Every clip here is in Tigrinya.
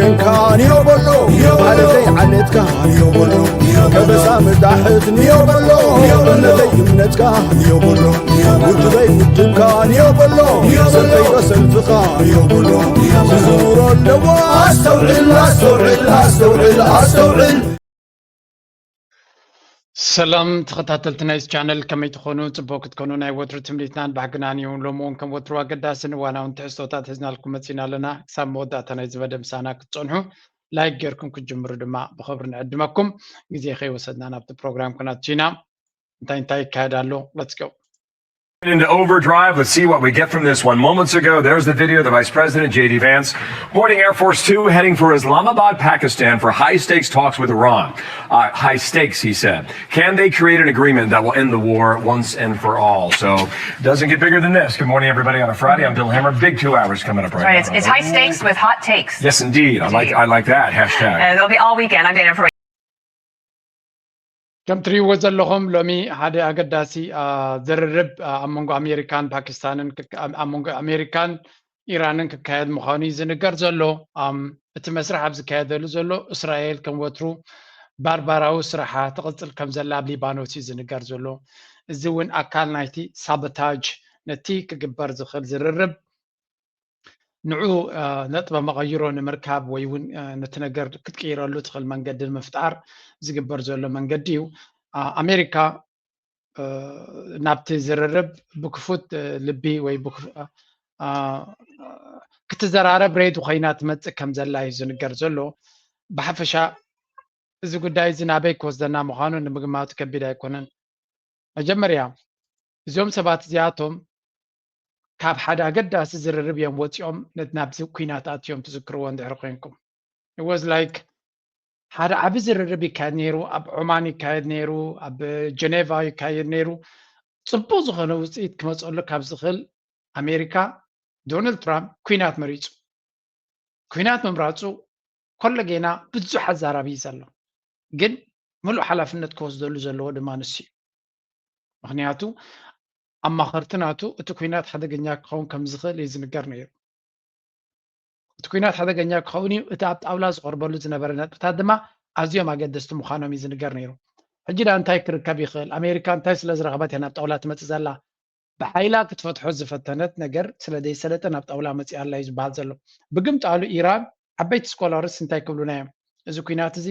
ንዮ በሎ ዓለተይ ዓለትካ ንዮ በሎ ከበሳ መዳሕት ንዮ በሎ እምነተይ እምነትካ ንዮ በሎ ውድበይ ውድብካ ንዮ በሎ ሰልፈይ ሰልፍኻ ንዮ በሎ ዝዝውሮ ኣለዎ ኣስተውዕል ኣስተውዕል ኣስተውዕል ኣስተውዕል ሰላም ተኸታተልቲ ናይዚ ቻነል ከመይ ትኾኑ? ፅቡቅ ክትኮኑ ናይ ወትሩ ትምኒትናን ባህግናን እዩ። ሎሚ እውን ከም ወትሩ ኣገዳስን እዋናውን ትሕዝቶታት ሒዝናልኩም መፂና ኣለና። ክሳብ መወዳእታ ናይዚ መደብ ምሳና ክትፀንሑ ላይክ ጌርኩም ክትጅምሩ ድማ ብኽብሪ ንዕድመኩም። ግዜ ከይወሰድና ናብቲ ፕሮግራም ክነቱ ኢና። እንታይ እንታይ ይካየድ ኣሎ? Let's go። Into overdrive. Let's see what we get from this one. Moments ago, there's the video of the Vice President J D Vance boarding Air Force Two, heading for Islamabad, Pakistan, for high stakes talks with Iran. Uh, high stakes, he said. Can they create an agreement that will end the war once and for all? So it doesn't get bigger than this. Good morning, everybody, on a Friday. I'm Bill Hemmer. Big two hours coming up right, right now. It's, it's high stakes with hot takes. Yes, indeed. I like, I like that hashtag. Uh, they'll be all weekend. I'm Dana Perez. ከም ትሪእዎ ዘለኹም ሎሚ ሓደ ኣገዳሲ ዝርርብ ኣብ መንጎ ኣሜሪካን ፓኪስታንን ኣብ መንጎ ኣሜሪካን ኢራንን ክካየድ ምዃኑ እዩ ዝንገር ዘሎ። እቲ መስርሕ ኣብ ዝካየደሉ ዘሎ እስራኤል ከም ወትሩ ባርባራዊ ስራሓ ትቕፅል ከም ዘላ ኣብ ሊባኖስ እዩ ዝንገር ዘሎ። እዚ እውን ኣካል ናይቲ ሳቦታጅ ነቲ ክግበር ዝኽእል ዝርርብ ንዑ ነጥበ መቐይሮ ንምርካብ ወይ እውን ነቲ ነገር ክትቅይረሉ ትኽእል መንገዲ ንምፍጣር ዝግበር ዘሎ መንገዲ እዩ። ኣሜሪካ ናብቲ ዝርርብ ብክፉት ልቢ ወይ ክትዘራረብ ሬዲ ኮይና ትመፅእ ከም ዘላ እዩ ዝንገር ዘሎ። ብሓፈሻ እዚ ጉዳይ እዚ ናበይ ክወስደና ምዃኑ ንምግማቱ ከቢድ ኣይኮነን። መጀመርያ እዚኦም ሰባት እዚኣቶም ካብ ሓደ ኣገዳሲ ዝርርብ እዮም ወፂኦም ናብዚ ኲናት ኣትዮም ትዝክርዎ እንድሕር ኮይንኩም was like ሓደ ዓቢ ዝርርብ ይካየድ ነይሩ ኣብ ዖማን ይካየድ ነይሩ ኣብ ጀኔቫ ይካየድ ነይሩ ፅቡቅ ዝኮነ ውፅኢት ክመፀሉ ካብ ዝክእል ኣሜሪካ ዶናልድ ትራምፕ ኲናት መሪፁ ኲናት ምምራፁ ኮሎ ጌና ብዙሕ ኣዛራቢ እዩ ዘሎ ግን ምሉእ ሓላፍነት ክወስደሉ ዘለዎ ድማ ንሱ እዩ ምክንያቱ ኣማኸርቲ ናቱ እቲ ኲናት ሓደገኛ ክኸውን ከም ዝኽእል እዩ ዝንገር ነይሩ እቲ ኲናት ሓደገኛ ክኸውን እዩ እቲ ኣብ ጣውላ ዝቐርበሉ ዝነበረ ነጥብታት ድማ ኣዝዮም ኣገደስቲ ምዃኖም እዩ ዝንገር ነይሩ ሕጂ ዳ እንታይ ክርከብ ይኽእል ኣሜሪካ እንታይ ስለ ዝረኸበት እያ ናብ ጣውላ ትመፅእ ዘላ ብሓይላ ክትፈትሖ ዝፈተነት ነገር ስለ ዘይሰለጠ ናብ ጣውላ መፂኣ ኣላ እዩ ዝበሃል ዘሎ ብግምጣሉ ኢራን ዓበይቲ ስኮላርስ እንታይ ክብሉና እዮም እዚ ኲናት እዚ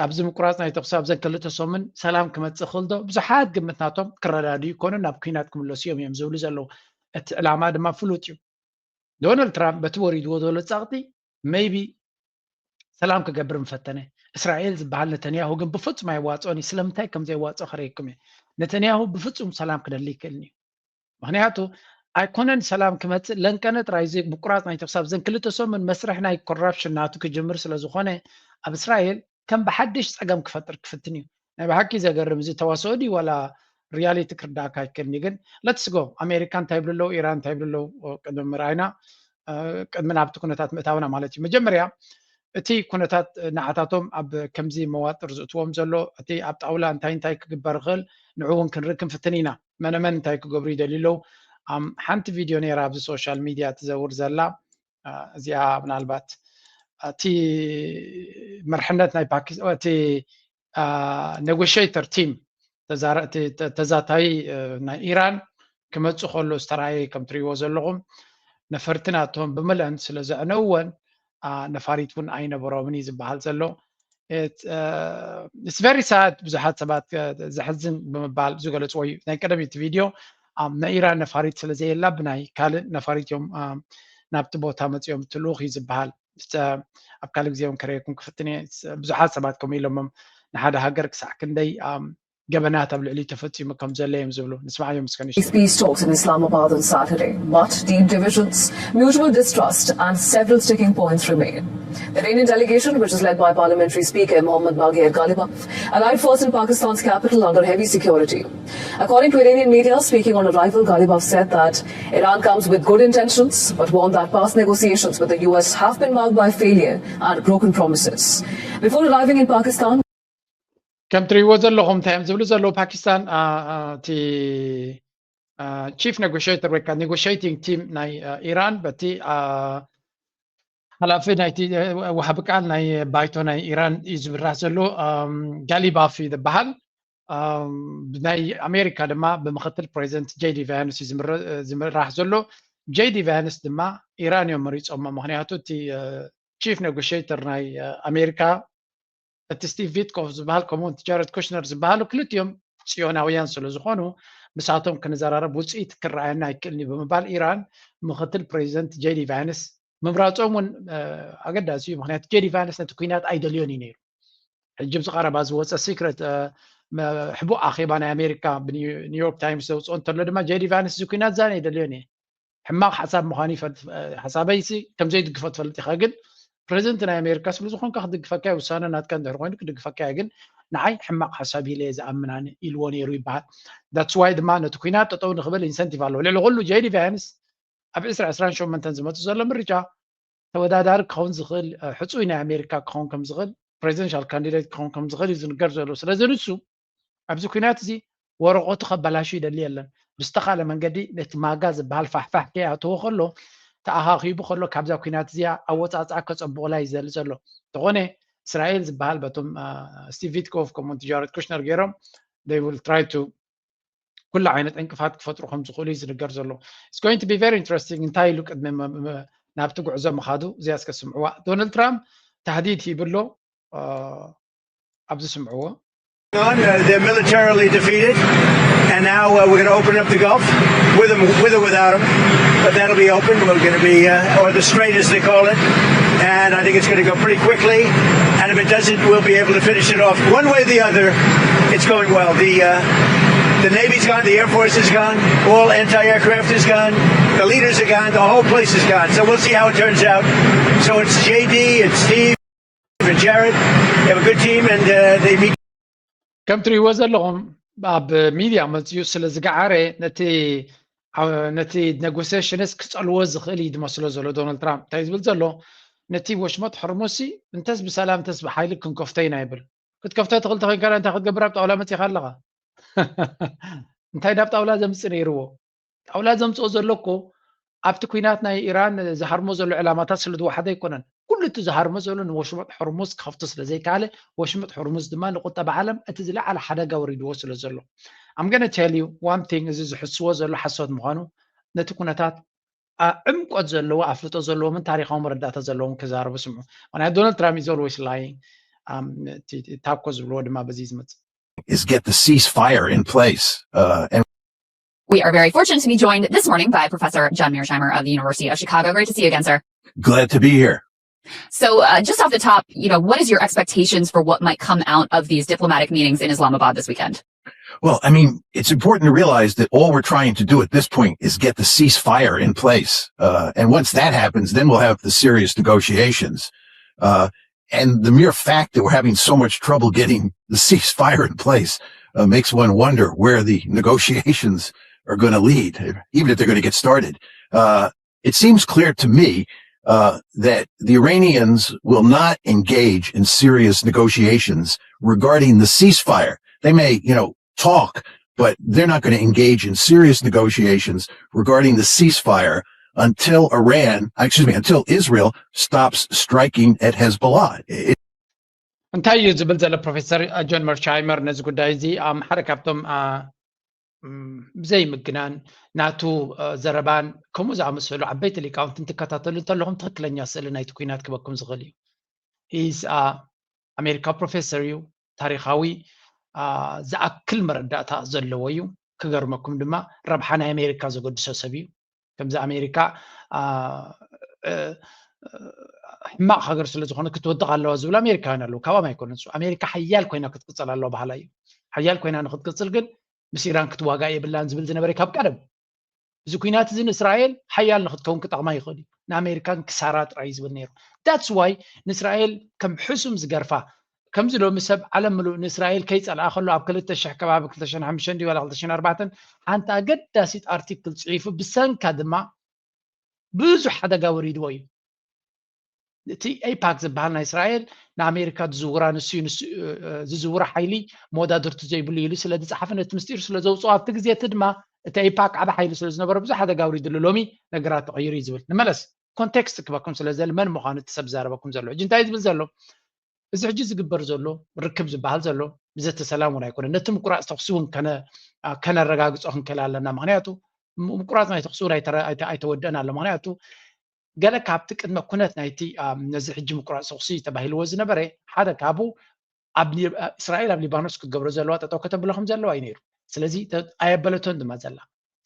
ኣብዚ ምቁራፅ ናይ ተኩሲ ኣብዘን ክልተ ሰሙን ሰላም ክመፅእ ክእል ዶ ብዙሓት ግምት ናቶም ክረዳድኡ ይኮኑ ናብ ኲናት ክምለሱ እዮም እዮም ዝብሉ ዘለዉ እቲ ዕላማ ድማ ፍሉጥ እዩ ዶናልድ ትራምፕ በቲ ወሪድዎ ዘሎ ፀቕጢ maybe ሰላም ክገብር ምፈተነ እስራኤል ዝበሃል ነተንያሁ ግን ብፍፁም ኣይዋፅኦን እዩ ስለምንታይ ከም ዘይዋፅኦ ከረይኩም እየ ነተንያሁ ብፍፁም ሰላም ክደሊ ይክእልኒ እዩ ምክንያቱ ኣይኮነን ሰላም ክመፅእ ለንቀነ ጥራይ እዚ ምቁራፅ ናይ ተኩሲ ኣብዘን ክልተ ሰሙን መስርሕ ናይ ኮራፕሽን ናቱ ክጅምር ስለዝኮነ ኣብ እስራኤል ከም ብሓድሽ ፀገም ክፈጥር ክፍትን እዩ ናይ ብሓቂ ዘገርም እዚ ተዋስኦ ድዩ ዋላ ሪያሊቲ ክርዳእካ ኣይክእልኒ ግን let's go ኣሜሪካ እንታይ ይብሉ ኣለዉ ኢራን እንታይ ይብሉ ኣለዉ ቅድሚ ምርኣይና ቅድሚ ናብቲ ኩነታት ምእታውና ማለት እዩ መጀመርያ እቲ ኩነታት ንዓታቶም ኣብ ከምዚ መዋጥር ዝእትዎም ዘሎ እቲ ኣብ ጣውላ እንታይ እንታይ ክግበር ይኽእል ንዑ እውን ክንርኢ ክንፍትን ኢና መነመን እንታይ ክገብሩ ይደልዩ ኣለዉ ሓንቲ ቪድዮ ነይራ ኣብዚ ሶሻል ሚድያ ትዘውር ዘላ እዚኣ ምናልባት እቲ መርሕነት ናይ ፓኪስታን እቲ ኔጎሽተር ቲም ተዛታይ ናይ ኢራን ክመፁ ከሎ ዝተረኣየ ከም ትሪእዎ ዘለኹም ነፈርቲ ናቶም ብምልአን ስለ ዘዕነውወን ነፋሪት እውን ኣይነበሮምን እዩ ዝበሃል ዘሎ it's very sad ብዙሓት ሰባት ዘሕዝን ብምባል ዝገለፅዎ እዩ ናይ ቀደም እቲ ቪድዮ ናይ ኢራን ነፋሪት ስለ ዘየላ ብናይ ካልእ ነፋሪት እዮም ናብቲ ቦታ መፂኦም ትልኡኽ እዩ ዝበሃል ኣብ ካልእ ግዜ እውን ከረየኩም ክፍትን እየ ብዙሓት ሰባት ከምኡ ኢሎሞም ንሓደ ሃገር ክሳዕ ክንደይ ገበናት ኣብ ልዕሊ ተፈፂሙ ከም ዘሎ እዮም ዝብሉ ንስማዓዮም እስከ ንሽ Peace talks in Islamabad on Saturday, but deep divisions, mutual distrust, and several sticking points remain. The Iranian delegation, which is led by Parliamentary Speaker Mohammad Bagher Ghalibaf, arrived first in Pakistan's capital under heavy security. According to Iranian media, speaking on arrival, Ghalibaf said that Iran comes with good intentions, but warned that past negotiations with the U S have been marked by failure and broken promises. Before arriving in Pakistan, ከም ትሪእዎ ዘለኹም እንታይ እዮም ዝብሉ ዘለዉ ፓኪስታን እቲ ቺፍ ኔጎሽተር ወይ ከዓ ኔጎሽቲንግ ቲም ናይ ኢራን በቲ ሓላፊ ናይቲ ወሃቢ ቃል ናይ ባይቶ ናይ ኢራን እዩ ዝምራሕ ዘሎ። ጋሊ ባፍ እዩ ዝበሃል። ናይ ኣሜሪካ ድማ ብምክትል ፕሬዚደንት ጄዲ ቫንስ እዩ ዝምራሕ ዘሎ። ጄዲ ቫንስ ድማ ኢራን እዮም መሪፆሞ። ምክንያቱ እቲ ቺፍ ኔጎሽተር ናይ ኣሜሪካ እቲ ስቲቭ ዊትኮፍ ዝበሃል ከምኡ እውን ጃረድ ኩሽነር ዝበሃሉ ክልቲኦም ፅዮናውያን ስለ ዝኾኑ ምሳቶም ክንዘራረብ ውፅኢት ክረኣየና ኣይክእልን እዩ ብምባል ኢራን ምክትል ፕሬዚደንት ጄዲ ቫንስ ምምራፆም እውን ኣገዳሲ እዩ። ምክንያቱ ጄዲ ቫንስ ነቲ ኩናት ኣይደልዮን እዩ ነይሩ። ሕጂ ብዚ ቀረባ ዝወፀ ሲክረት ሕቡእ ኣኼባ ናይ ኣሜሪካ ብኒውዮርክ ታይምስ ዘውፅኦ እንተሎ ድማ ጄዲ ቫንስ እዚ ኩናት ዛን ኣይደልዮን እየ ሕማቕ ሓሳብ ምዃኑ ሓሳበይሲ ከም ዘይድግፎ ትፈልጥ ኢኻ። ግን ፕሬዚደንት ናይ ኣሜሪካ ስለ ዝኾንካ ክድግፈካ ውሳነ ናትካ እንድሕር ኮይኑ ክድግፈካ ግን ንዓይ ሕማቕ ሓሳብ ኢለ ዝኣምናን ኢልዎ ነይሩ ይበሃል። ዳትስ ዋይ ድማ ነቲ ኩናት ጠጠው ንክብል ኢንሰንቲቭ ኣለዎ። ልዕሊ ኩሉ ጄዲ ቫንስ ኣብ ዕስራ ዕስራን ሸሞንተን ዝመፅእ ዘሎ ምርጫ ተወዳዳሪ ክኸውን ዝኽእል ሕፁይ ናይ ኣሜሪካ ክኸውን ከም ዝኽእል ፕሬዚደንሻል ካንዲዴት ክኸውን ከም ዝኽእል እዩ ዝንገር ዘሎ። ስለዚ ንሱ ኣብዚ ኩናት እዚ ወረቐቱ ከባላሹ ይደሊ የለን። ብዝተኻለ መንገዲ ነቲ ማጋ ዝበሃል ፋሕፋሕ ከይኣተዎ ከሎ ተኣኻኺቡ ከሎ ካብዛ ኩናት እዚኣ ኣወፃፅኣ ከፀብቑላ ይዘሊ ዘሎ። እንተኾነ እስራኤል ዝበሃል በቶም ስቲቭ ዊትኮፍ ከምኡ ጃረድ ኩሽነር ገይሮም they will try to ኩሉ ዓይነት ዕንቅፋት ክፈጥሩ ከም ዝኽእሉ እዩ ዝንገር ዘሎ። It's going to be very interesting እንታይ ኢሉ ቅድሚ ናብቲ ጉዕዞ ምኻዱ እዚኣ እስከ ስምዕዋ። ዶናልድ ትራምፕ ታህዲድ ሂቡ ኣሎ። ኣብዚ ስምዕዎ። They're militarily defeated, and now we're going to open up the Gulf with them, with or without them. But that'll be open. We're going to be, uh, or the strait as they call it, and I think it's going to go pretty quickly. And if it doesn't, we'll be able to finish it off one way or the other. It's going well. The uh, the Navy's gone, the Air Force is gone, all anti-aircraft is gone, the leaders are gone, the whole place is gone. So we'll see how it turns out. So it's J D, it's Steve, and Jared. They have a good team, and uh, they meet. ከም ትሪእዎ ዘለኹም ኣብ ሚድያ መፅኡ ስለ ዝገዓረ ነቲ ነቲ ኔጎሲሽንስ ክፀልዎ ዝኽእል እዩ ዝመስሎ ዘሎ ዶናልድ ትራምፕ። እንታይ ዝብል ዘሎ ነቲ ወሽመጥ ሕርሙሲ እንተስ ብሰላም እንተስ ብሓይሊ ክንከፍቶ ኢና ይብል። ክትከፍቶ ትኽእል ተኮንካ እንታይ ክትገብር ኣብ ጣውላ መፂኻ ኣለኻ? እንታይ ናብ ጣውላ ዘምፅእ ነይርዎ? ጣውላ ዘምፅኦ ዘሎ እኮ ኣብቲ ኩናት ናይ ኢራን ዝሃርሞ ዘሎ ዕላማታት ስለ ዝወሓደ ኣይኮነን። ኩሉ እቲ ዝሃርሞ ዘሎ ንወሽመጥ ሕርሙዝ ክኸፍቶ ስለ ዘይከኣለ ወሽመጥ ሕርሙዝ ድማ ንቁጠባ ዓለም እቲ ዝለዓለ ሓደጋ ወሪድዎ ስለ ዘሎ I'm gonna tell you one thing እዚ ዝሕስዎ ዘሎ ሓሶት ምዃኑ ነቲ ኩነታት ዕምቆት ዘለዎ ኣፍልጦ ዘለዎምን ታሪካዊ መረዳእታ ዘለዎም ክዛረቡ ስምዑ። ምክንያቱ ዶናልድ ትራምፕ is always lying። ታኮ ዝብልዎ ድማ በዚ ዝመፅእ is get the ceasefire in place. Uh, and We are very fortunate to be joined this morning by Professor John Mearsheimer of the University of Chicago. Great to see you again, sir. Glad to be here. So, uh, just off the top, you know, what is your expectations for what might come out of these diplomatic meetings in Islamabad this weekend? Well, I mean, it's important to realize that all we're trying to do at this point is get the ceasefire in place. Uh, and once that happens, then we'll have the serious negotiations. Uh, and the mere fact that we're having so much trouble getting the ceasefire in place uh, makes one wonder where the negotiations are going to lead, even if they're going to get started. Uh, it seems clear to me uh, that the Iranians will not engage in serious negotiations regarding the ceasefire. They may, you know, talk, but they're not going to engage in serious negotiations regarding the ceasefire until Iran, excuse me, until Israel stops striking at Hezbollah. It, እንታይ እዩ ዝብል ዘሎ ፕሮፌሰር ጆን መርሻይመር ነዚ ጉዳይ እዚ ሓደ ካብቶም ብዘይ ምግናን ናቱ ዘረባን ከምኡ ዝኣመሰሉ ዓበይቲ ሊቃውንቲ እንትከታተሉ እንተለኹም ትክክለኛ ስእሊ ናይቲ ኩናት ክበኩም ዝኽእል እዩ። ኢስ ኣሜሪካ ፕሮፌሰር እዩ። ታሪካዊ ዝኣክል መረዳእታ ዘለዎ እዩ። ክገርመኩም ድማ ረብሓ ናይ ኣሜሪካ ዘገድሶ ሰብ እዩ። ከምዚ ኣሜሪካ ሕማቕ ሃገር ስለ ዝኾነ ክትወድቕ ኣለዋ ዝብሉ ኣሜሪካውያን ኣለዉ። ካብኦም ኣይኮነን እሱ። ኣሜሪካ ሓያል ኮይና ክትቅፅል ኣለዋ በሃላይ እዩ። ሓያል ኮይና ንክትቅፅል ግን ምስ ኢራን ክትዋጋእ የብላን ዝብል ዝነበረ ካብ ቀደም። እዚ ኩናት እዚ ንእስራኤል ሓያል ንክትከውን ክጠቕማ ይኽእል እዩ። ንኣሜሪካን ክሳራ ጥራይ እዩ ዝብል ነይሩ። ዳትስ ዋይ ንእስራኤል ከም ሕሱም ዝገርፋ ከምዚ ሎሚ ሰብ ዓለም ምሉእ ንእስራኤል ከይፀልኣ ከሎ ኣብ ክልተ ሽሕ ከባቢ ክልተ ሽሕን ሓሙሽተን ድዩ ዋላ ክልተ ሽሕን ኣርባዕተን ሓንቲ ኣገዳሲት ኣርቲክል ፅሒፉ ብሰንካ ድማ ብዙሕ ሓደጋ ወሪድዎ እዩ። እቲ ኤይፓክ ዝበሃል ናይ እስራኤል ንኣሜሪካ ዝዝውራ ንሱ ዝዝውራ ሓይሊ መወዳድርቲ ዘይብሉ ኢሉ ስለ ዝፀሓፈ ነቲ ምስጢር ስለ ዘውፅኦ ኣብቲ ግዜ እቲ ድማ እቲ ኤይፓክ ዓብ ሓይሊ ስለ ዝነበረ ብዙሕ ሓደጋ ወሪድሉ ሎሚ ነገራት ተቐይሩ እዩ ዝብል ንመለስ ኮንቴክስት ክበኩም ስለ ዘለ መን ምዃኑ እቲ ሰብ ዝዛረበኩም ዘሎ። ሕጂ እንታይ ዝብል ዘሎ? እዚ ሕጂ ዝግበር ዘሎ ርክብ ዝበሃል ዘሎ ብዘተ ሰላም እውን ኣይኮነ። ነቲ ምቁራፅ ተኽሲ እውን ከነረጋግፆ ክንክእል ኣለና። ምክንያቱ ምቁራፅ ናይ ተኽሲ እውን ኣይተወደአን ኣሎ። ምክንያቱ ገለ ካብቲ ቅድመ ኩነት ናይቲ ነዚ ሕጂ ምቁራፅ ተኽሲ ተባሂልዎ ዝነበረ ሓደ ካብኡ እስራኤል ኣብ ሊባኖስ ክትገብሮ ዘለዋ ጠጠው ከተብሎ ከም ዘለዋ እዩ ነይሩ። ስለዚ ኣየበለቶን ድማ ዘላ።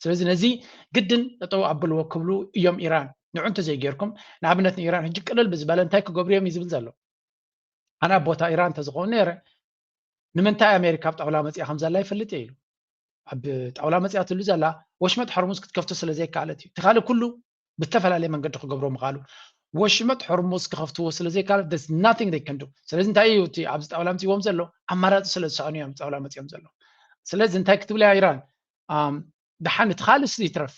ስለዚ ነዚ ግድን ጠጠው ኣብልዎ ክብሉ እዮም ኢራን። ንዑ እንተዘይጌርኩም ንኣብነት ንኢራን ሕጂ ቅልል ብዝበለ እንታይ ክገብሩ እዮም እዩ ዝብል ዘሎ። ኣነ ኣብ ቦታ ኢራን እንተዝኸውን ነይረ ንምንታይ ኣሜሪካ ኣብ ጣውላ መፅያ ከም ዘላ ይፈልጥ እየ ኢሉ። ኣብ ጣውላ መፅያ ትሉ ዘላ ወሽመጥ ሆርሙዝ ክትከፍቶ ስለ ዘይከኣለት እዩ። እቲ ካልእ ኩሉ ብዝተፈላለየ መንገዲ ክገብሮ ምኽኣሉ። ወሽመጥ ሆርሙዝ ክኸፍትዎ ስለ ዘይከኣለት there's nothing they can do። ስለዚ እንታይ እዩ እቲ ኣብዚ ጣውላ መፅዎም ዘሎ? ኣማራፂ ስለ ዝሰኣኑ እዮም ጣውላ መፅዮም ዘሎ። ስለዚ እንታይ ክትብል እያ ኢራን? ደሓን እቲ ካልእ ይትረፍ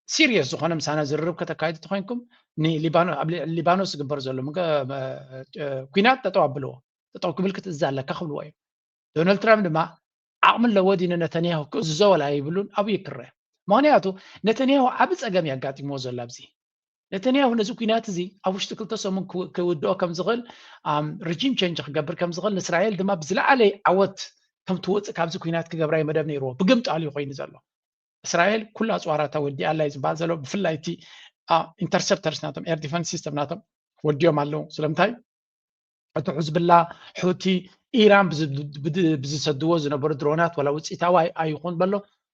ሲሪየስ ዝኾነ ምሳና ዝርርብ ከተካይዱ ተኮይንኩም ንሊባኖስ ዝግበር ዘሎ ኩናት ጠጠው ኣብልዎ። ጠጠው ክብል ክትእዝዝ ኣለካ ክብልዎ እዮም። ዶናልድ ትራምፕ ድማ ዓቕሚ ኣለዎ ድዩ ንነተንያሁ ክእዝዞ ወላ ይብሉን ኣብኡ ይክረ። ምክንያቱ ነተንያሁ ዓብ ፀገም ያጋጢምዎ ዘሎ ኣብዚ ነተንያሁ ነዚ ኩናት እዚ ኣብ ውሽጢ ክልተ ሰሙን ክውድኦ ከም ዝኽእል ሪጂም ቸንጅ ክገብር ከም ዝኽእል ንእስራኤል ድማ ብዝለዓለ ዓወት ከም ትወፅእ ካብዚ ኩናት ክገብራ መደብ ነይርዎ። ብግምጣል እዩ ኮይኑ ዘሎ። እስራኤል ኩሉ ኣፅዋራታ ወዲኣ ኣላ እዩ ዝበሃል ዘሎ። ብፍላይ እቲ ኢንተርሰፕተርስ ናቶም ኤር ዲፈንስ ሲስተም ናቶም ወዲኦም ኣለዉ። ስለምንታይ እቲ ሕዝብላ ሑቲ ኢራን ብዝሰድዎ ዝነበሩ ድሮናት ዋላ ውፅኢታዊ ኣይኹን በሎ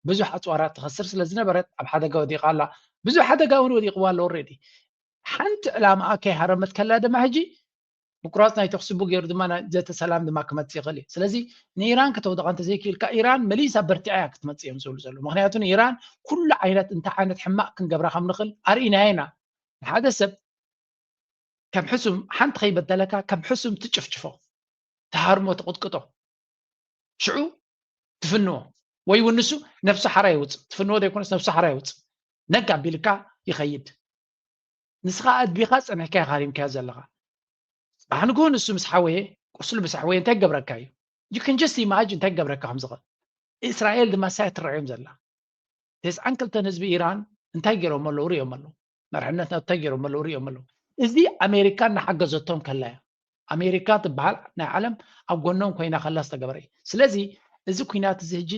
ብዙሕ ኣፅዋራት ትኸስር ስለ ዝነበረት ኣብ ሓደጋ ወዲቓ ኣላ። ብዙሕ ሓደጋ እውን ወዲቕዋ ኣሎ። ኦልሬዲ ሓንቲ ዕላማኣ ከይሃረመት ከላ ድማ ሕጂ ምቁራፅ ናይ ተኽሲ ቡ ገይሩ ድማ ዘተ ሰላም ድማ ክመፅእ ይኽእል እዩ። ስለዚ ንኢራን ከተውድቓ እንተዘይክኢልካ ኢራን መሊሳ በርቲዓ እያ ክትመፅእ እዮም ዝብሉ ዘለዉ። ምክንያቱ ንኢራን ኩሉ ዓይነት እንታይ ዓይነት ሕማቕ ክንገብራ ከም ንኽእል ኣርኢናያ ኢና። ንሓደ ሰብ ከም ሕሱም ሓንቲ ከይበደለካ ከም ሕሱም ትጭፍጭፎ፣ ትሃርሞ፣ ትቕጥቅጦ፣ ሽዑ ትፍንዎ ወይ እውን ንሱ ነብሱ ሓራ ይውፅእ። ትፍንዎ ዘይኮነስ ነብሱ ሓራ ይውፅእ። ነግ ኣቢልካ ይኸይድ። ንስኻ ኣድቢኻ ፀኒሕካ ኢኻ ሃሪምካዮ ዘለኻ። ጽባሕ ንግሆ ንሱ ምስ ሓወየ ቁስሉ ምስ ኣሕወየ እንታይ ክገብረካ እዩ? You can just imagine እንታይ ክገብረካ ከም ዝኽእል። እስራኤል ድማ ሳይ ትረኣዮም ዘላ። ተስዓን ክልተን ህዝቢ ኢራን እንታይ ገይሮም ኣለዉ? ሪኦም ኣለዉ። መርሕነትና እንታይ ገይሮም ኣለዉ? ሪኦም ኣለዉ። እዚ ኣሜሪካ እናሓገዘቶም ከላ እያ። ኣሜሪካ ትበሃል ናይ ዓለም ኣብ ጎኖም ኮይና ከላ ዝተገበረ እዩ። ስለዚ እዚ ኩናት እዚ ሕጂ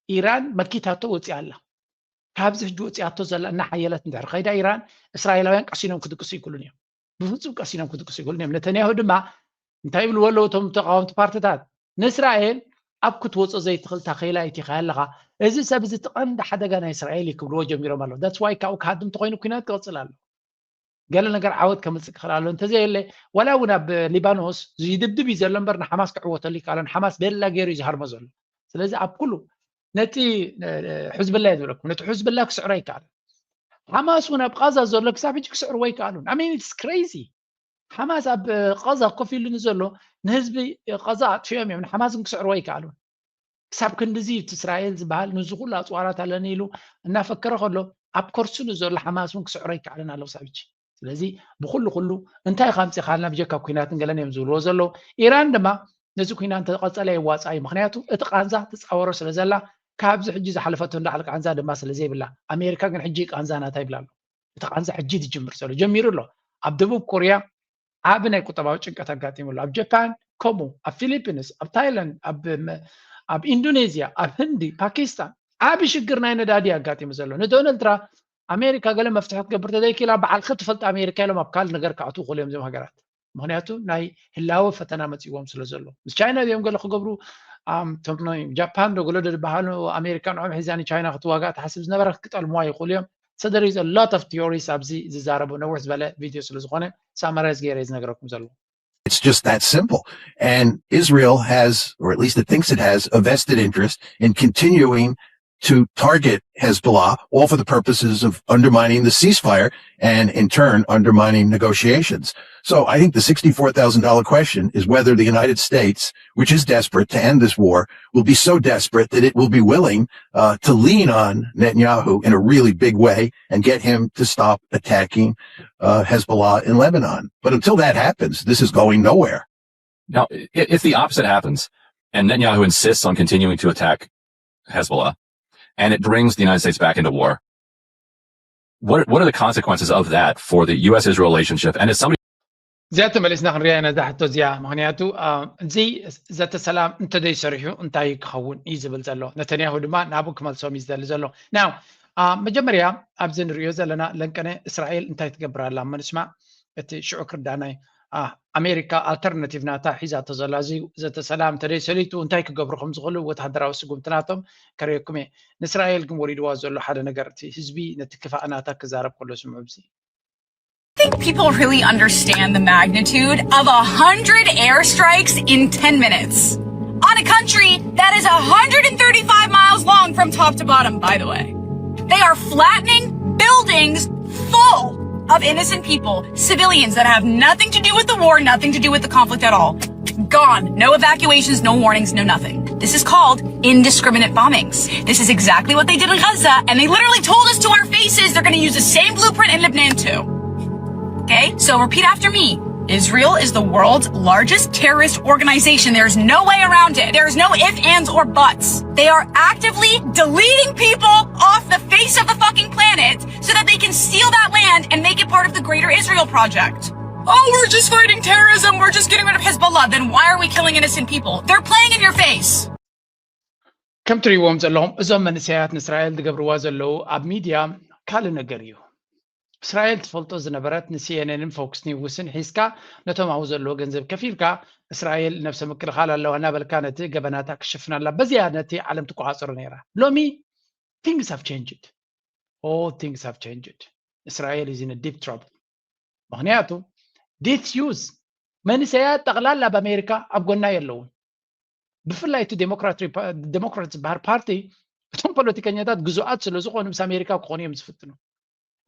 ኢራን መኪታቶ ወፂኣ ኣላ። ካብዚ ሕጂ ወፂኣቶ ዘላ እናሓየለት እንድሕር ከይዳ ኢራን እስራኤላውያን ቀሲኖም ክድቅሱ ይክሉን እዮም። ብፍፁም ቀሲኖም ክድቅሱ ይክሉን እዮም። ነተንያሁ ድማ እንታይ ይብልዎ ኣለዉ እቶም ተቃወምቲ ፓርትታት? ንእስራኤል ኣብ ክትወፆ ዘይትኽእል ታኸይላ ይቲኻ ኣለኻ። እዚ ሰብ እዚ እቲ ቀንዲ ሓደጋ ናይ እስራኤል እዩ ክብልዎ ጀሚሮም ኣለዉ። That's why ካብኡ ክሃድም ተኮይኑ ኩናት ክቕፅል ኣሎ። ገለ ነገር ዓወት ከምፅእ ክኽእል ኣሎ። እንተዘየለ ዋላ እውን ኣብ ሊባኖስ ዝድብድብ እዩ ዘሎ እምበር ንሓማስ ክዕወተሉ ይከኣሎ። ንሓማስ ቤላ ገይሩ እዩ ዝሃርሞ ዘሎ። ስለዚ ኣብ ኩሉ ነቲ ሕዝብላ እዩ ዝብለኩም ነቲ ሕዝብላ ክስዕሮ ኣይከኣልን። ሓማስ እውን ኣብ ቃዛ ዘሎ ክሳብ ሕጂ ክስዕርዎ ኣይከኣሉን። I mean it's crazy። ሓማስ ኣብ ቃዛ ኮፍ ኢሉ ንዘሎ ንህዝቢ ቃዛ ኣጥፊኦም እዮም። ንሓማስ ግን ክስዕርዎ ኣይከኣሉን። ክሳብ ክንድዚ እቲ እስራኤል ዝበሃል ንዚ ኩሉ ኣፅዋራት ኣለኒ ኢሉ እናፈከረ ከሎ ኣብ ከርሱ ንዘሎ ሓማስ እውን ክስዕሮ ኣይከኣልን ኣሎ ክሳብ ሕጂ። ስለዚ ብኩሉ ኩሉ እንታይ ካብ ምፅኻልና ብጀካ ኩናትን ገለን እዮም ዝብልዎ ዘለዉ። ኢራን ድማ ነዚ ኩናት እንተቐፀለ የዋፃ እዩ። ምክንያቱ እቲ ቃንዛ ትፃወሮ ስለ ዘላ ካብዚ ሕጂ ዝሓለፈቶ እንዳዓል ቃንዛ ድማ ስለ ዘይብላ ኣሜሪካ ግን ሕጂ ቃንዛ ናታ ይብላ ኣሎ። እቲ ቃንዛ ሕጂ ዝጅምር ዘሎ ጀሚሩ ኣሎ። ኣብ ደቡብ ኮርያ ዓቢ ናይ ቁጠባዊ ጭንቀት ኣጋጢሙ ኣሎ። ኣብ ጃፓን ከምኡ፣ ኣብ ፊሊፒንስ፣ ኣብ ታይላንድ፣ ኣብ ኢንዶኔዝያ፣ ኣብ ህንዲ፣ ፓኪስታን ዓቢ ሽግር ናይ ነዳዲ ኣጋጢሙ ዘሎ። ንዶናልድ ትራምፕ ኣሜሪካ ገለ መፍትሒ ክትገብር ተዘይክኢላ በዓልካ ትፈልጥ ኣሜሪካ ኢሎም ኣብ ካልእ ነገር ክኣትዉ ክእሉ እዮም እዞም ሃገራት። ምክንያቱ ናይ ህላወ ፈተና መፂዎም ስለ ዘሎ ምስ ቻይና እዮም ገለ ክገብሩ ጃፓን ዶ ገለ ዶ ዝበሃሉ ኣሜሪካ ንዖም ሒዛ ንቻይና ክትዋጋእ ትሓስብ ዝነበረ ክጠልምዋ ይኽእሉ እዮም። So there is a lot of theories ኣብዚ ዝዛረቡ ነውሕ ዝበለ ቪድዮ ስለ ዝኾነ ሳማራይዝ ገይረ ዝነግረኩም ዘሎ። It's just that simple. And Israel has, or at least it thinks it has, a vested interest in continuing to target Hezbollah, all for the purposes of undermining the ceasefire and in turn undermining negotiations. So I think the sixty-four thousand dollar question is whether the United States, which is desperate to end this war, will be so desperate that it will be willing uh, to lean on Netanyahu in a really big way and get him to stop attacking uh, Hezbollah in Lebanon. But until that happens, this is going nowhere. Now, if the opposite happens and Netanyahu insists on continuing to attack Hezbollah and it brings the United States back into war, what what are the consequences of that for the U S Israel relationship? And as somebody እዚኣ ተመሊስና ክንሪኣ ኢና እዛ ሕቶ እዚኣ። ምክንያቱ እዚ ዘተ ሰላም እንተዘይሰሪሑ እንታይ ክኸውን እዩ ዝብል ዘሎ። ነተንያሁ ድማ ናብኡ ክመልሶም እዩ ዝደሊ ዘሎ። ናው መጀመርያ ኣብዚ ንሪኦ ዘለና ለንቀነ እስራኤል እንታይ ትገብር ኣላ ምንስማዕ። እቲ ሽዑ ክርዳናይ ኣሜሪካ ኣልተርናቲቭ ናታ ሒዛቶ ዘላ እዚ ዘተ ሰላም እንተዘይሰሊጡ እንታይ ክገብሩ ከም ዝኽእሉ ወታሃደራዊ ስጉምቲ ናቶም ከርእየኩም እየ። ንእስራኤል ግን ወሪድዋ ዘሎ ሓደ ነገር እቲ ህዝቢ ነቲ ክፋእ ናታ ክዛረብ ከሎ ስምዑ። እዚ I think people really understand the magnitude of a hundred airstrikes in ten minutes on a country that is a hundred and thirty-five miles long from top to bottom, by the way. They are flattening buildings full of innocent people, civilians that have nothing to do with the war, nothing to do with the conflict at all. Gone. No evacuations, no warnings, no nothing. This is called indiscriminate bombings. This is exactly what they did in Gaza, and they literally told us to our faces they're going to use the same blueprint in Lebanon too. Okay, so repeat after me. Israel is the world's largest terrorist organization. There's no way around it. There's no ifs, ands, or buts. They are actively deleting people off the face of the fucking planet so that they can steal that land and make it part of the greater Israel project. Oh, we're just fighting terrorism. We're just getting rid of Hezbollah. Then why are we killing innocent people? They're playing in your face. ከም ትሪእዎም ዘለኹም እዞም መንእሰያት ንእስራኤል ዝገብርዋ ዘለዉ ኣብ ሚድያ ካልእ ነገር እዩ። እስራኤል ትፈልጦ ዝነበረት ንሲኤንኤንን ፎክስ ኒውስን ሒዝካ ነቶም ኣብኡ ዘለዎ ገንዘብ ከፊልካ እስራኤል ነብሰ ምክልኻል ኣለዋ እናበልካ ነቲ ገበናታ ክሽፍን ኣላ። በዚያ ነቲ ዓለም ትቆፃፀሮ ነይራ። ሎሚ things have changed. All things have changed. እስራኤል is in a deep trouble. ምክንያቱ ዲት ዩዝ መንእሰያት ጠቕላላ ኣብ ኣሜሪካ ኣብ ጎና የለውን። ብፍላይ እቲ ዴሞክራት ዝበሃል ፓርቲ እቶም ፖለቲከኛታት ግዙኣት ስለ ዝኾኑ ምስ ኣሜሪካ ክኾኑ እዮም ዝፍትኑ።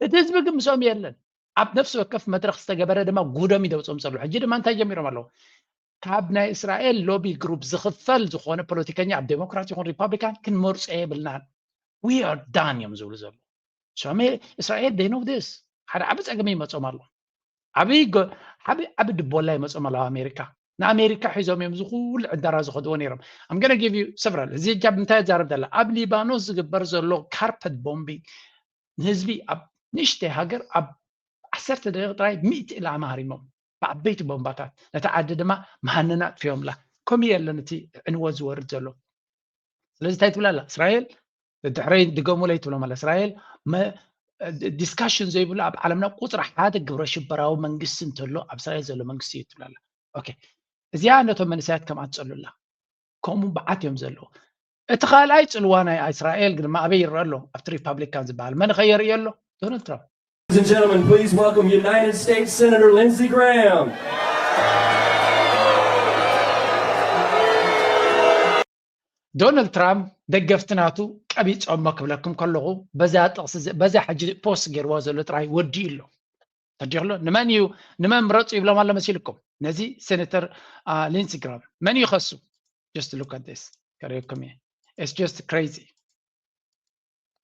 እቲ ህዝቢ ግን ምስኦም የለን። ኣብ ነፍሲ ወከፍ መድረክ ዝተገበረ ድማ ጉዶም ይደውፅኦም ዘሎ። ሕጂ ድማ እንታይ ጀሚሮም ኣለዉ? ካብ ናይ እስራኤል ሎቢ ግሩፕ ዝኽፈል ዝኾነ ፖለቲከኛ ኣብ ዴሞክራት ይኹን ሪፓብሊካን ክንመርፆ የብልናን። We are done እዮም ዝብሉ ዘለዉ። እስራኤል they know this ሓደ ዓቢ ጸገም ይመጾም ኣሎ። ዓቢ ዓቢ ዓቢ ድቦላ ይመጾም ኣሎ ኣሜሪካ። ንኣሜሪካ ሒዞም እዮም እዚ ኩሉ ዕዳራ ዝኸድዎ ነይሮም። I'm gonna give you several እዚ ጃብ እንታይ ዛረብ ደላ ኣብ ሊባኖስ ዝግበር ዘሎ ካርፐት ቦምቢንግ ንህዝቢ ኣብ ንእሽተይ ሃገር ኣብ ዓሰርተ ደቂቕ ጥራይ ሚእቲ ኢላማ ሃሪሞም ብዓበይቲ ቦምባታት ነቲ ዓዲ ድማ መሃነና ኣጥፊኦምላ። ከምኡ የለን እቲ ዕንወት ዝወርድ ዘሎ። ስለዚ እንታይ ትብል ኣላ እስራኤል? ድሕረይ ድገሙለይ ትብሎም ኣላ እስራኤል። ዲስካሽን ዘይብሉ ኣብ ዓለምና ቁፅሪ ሓደ ግብረ ሽበራዊ መንግስቲ እንተሎ ኣብ እስራኤል ዘሎ መንግስቲ እዩ ትብል ኣላ። ኦኬ እዚኣ ነቶም መንእሰያት ከምኣ ትፀሉላ። ከምኡ በዓት እዮም ዘለዉ። እቲ ካልኣይ ፅልዋ ናይ እስራኤል ድማ ኣበይ ይረአ ኣሎ? ኣብቲ ሪፓብሊካን ዝበሃል መን ኸ የርእዮ ኣሎ? ዶናልድ ትራምፕ። Ladies and gentlemen, please welcome United States Senator Lindsey Graham. ዶናልድ ትራምፕ ደገፍቲ ናቱ ቀቢጾሞ ክብለኩም ከለኹ በዛ ጥቕሲ በዛ ሕጂ ፖስት ገይርዎ ዘሎ ጥራይ ወዲኡ ኣሎ። ተዲኽሎ ንመን እዩ ንመን ምረፁ ይብሎም ኣሎ መሲልኩም? ነዚ ሴኔተር ሊንሲ ግራም መን እዩ ከሱ? Just look at this ከርእየኩም እየ። It's just crazy።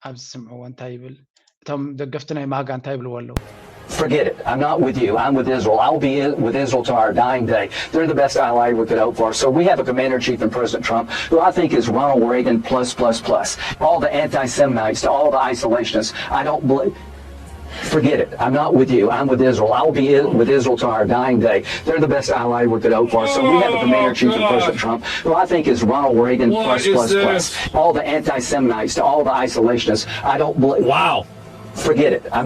ኣብዚ ስምዕዎ እንታይ ይብል? እቶም ደገፍቲ ናይ ማጋ እንታይ ይብልዎ ኣለዉ? Forget it. I'm not with you. I'm with Israel. I'll be with Israel to our dying day. They're the best ally we could hope for. So we have a commander in chief in President Trump, who I think is Ronald Reagan plus plus plus. All the anti-Semites to all the isolationists. I don't believe. Forget it. I'm not with you. I'm with Israel. I'll be with Israel to our dying day. They're the best ally we could hope for. So we have a commander in chief in President Trump, who I think is Ronald Reagan plus plus plus. All the anti-Semites to all the isolationists. I don't believe. Wow. Forget it. I'm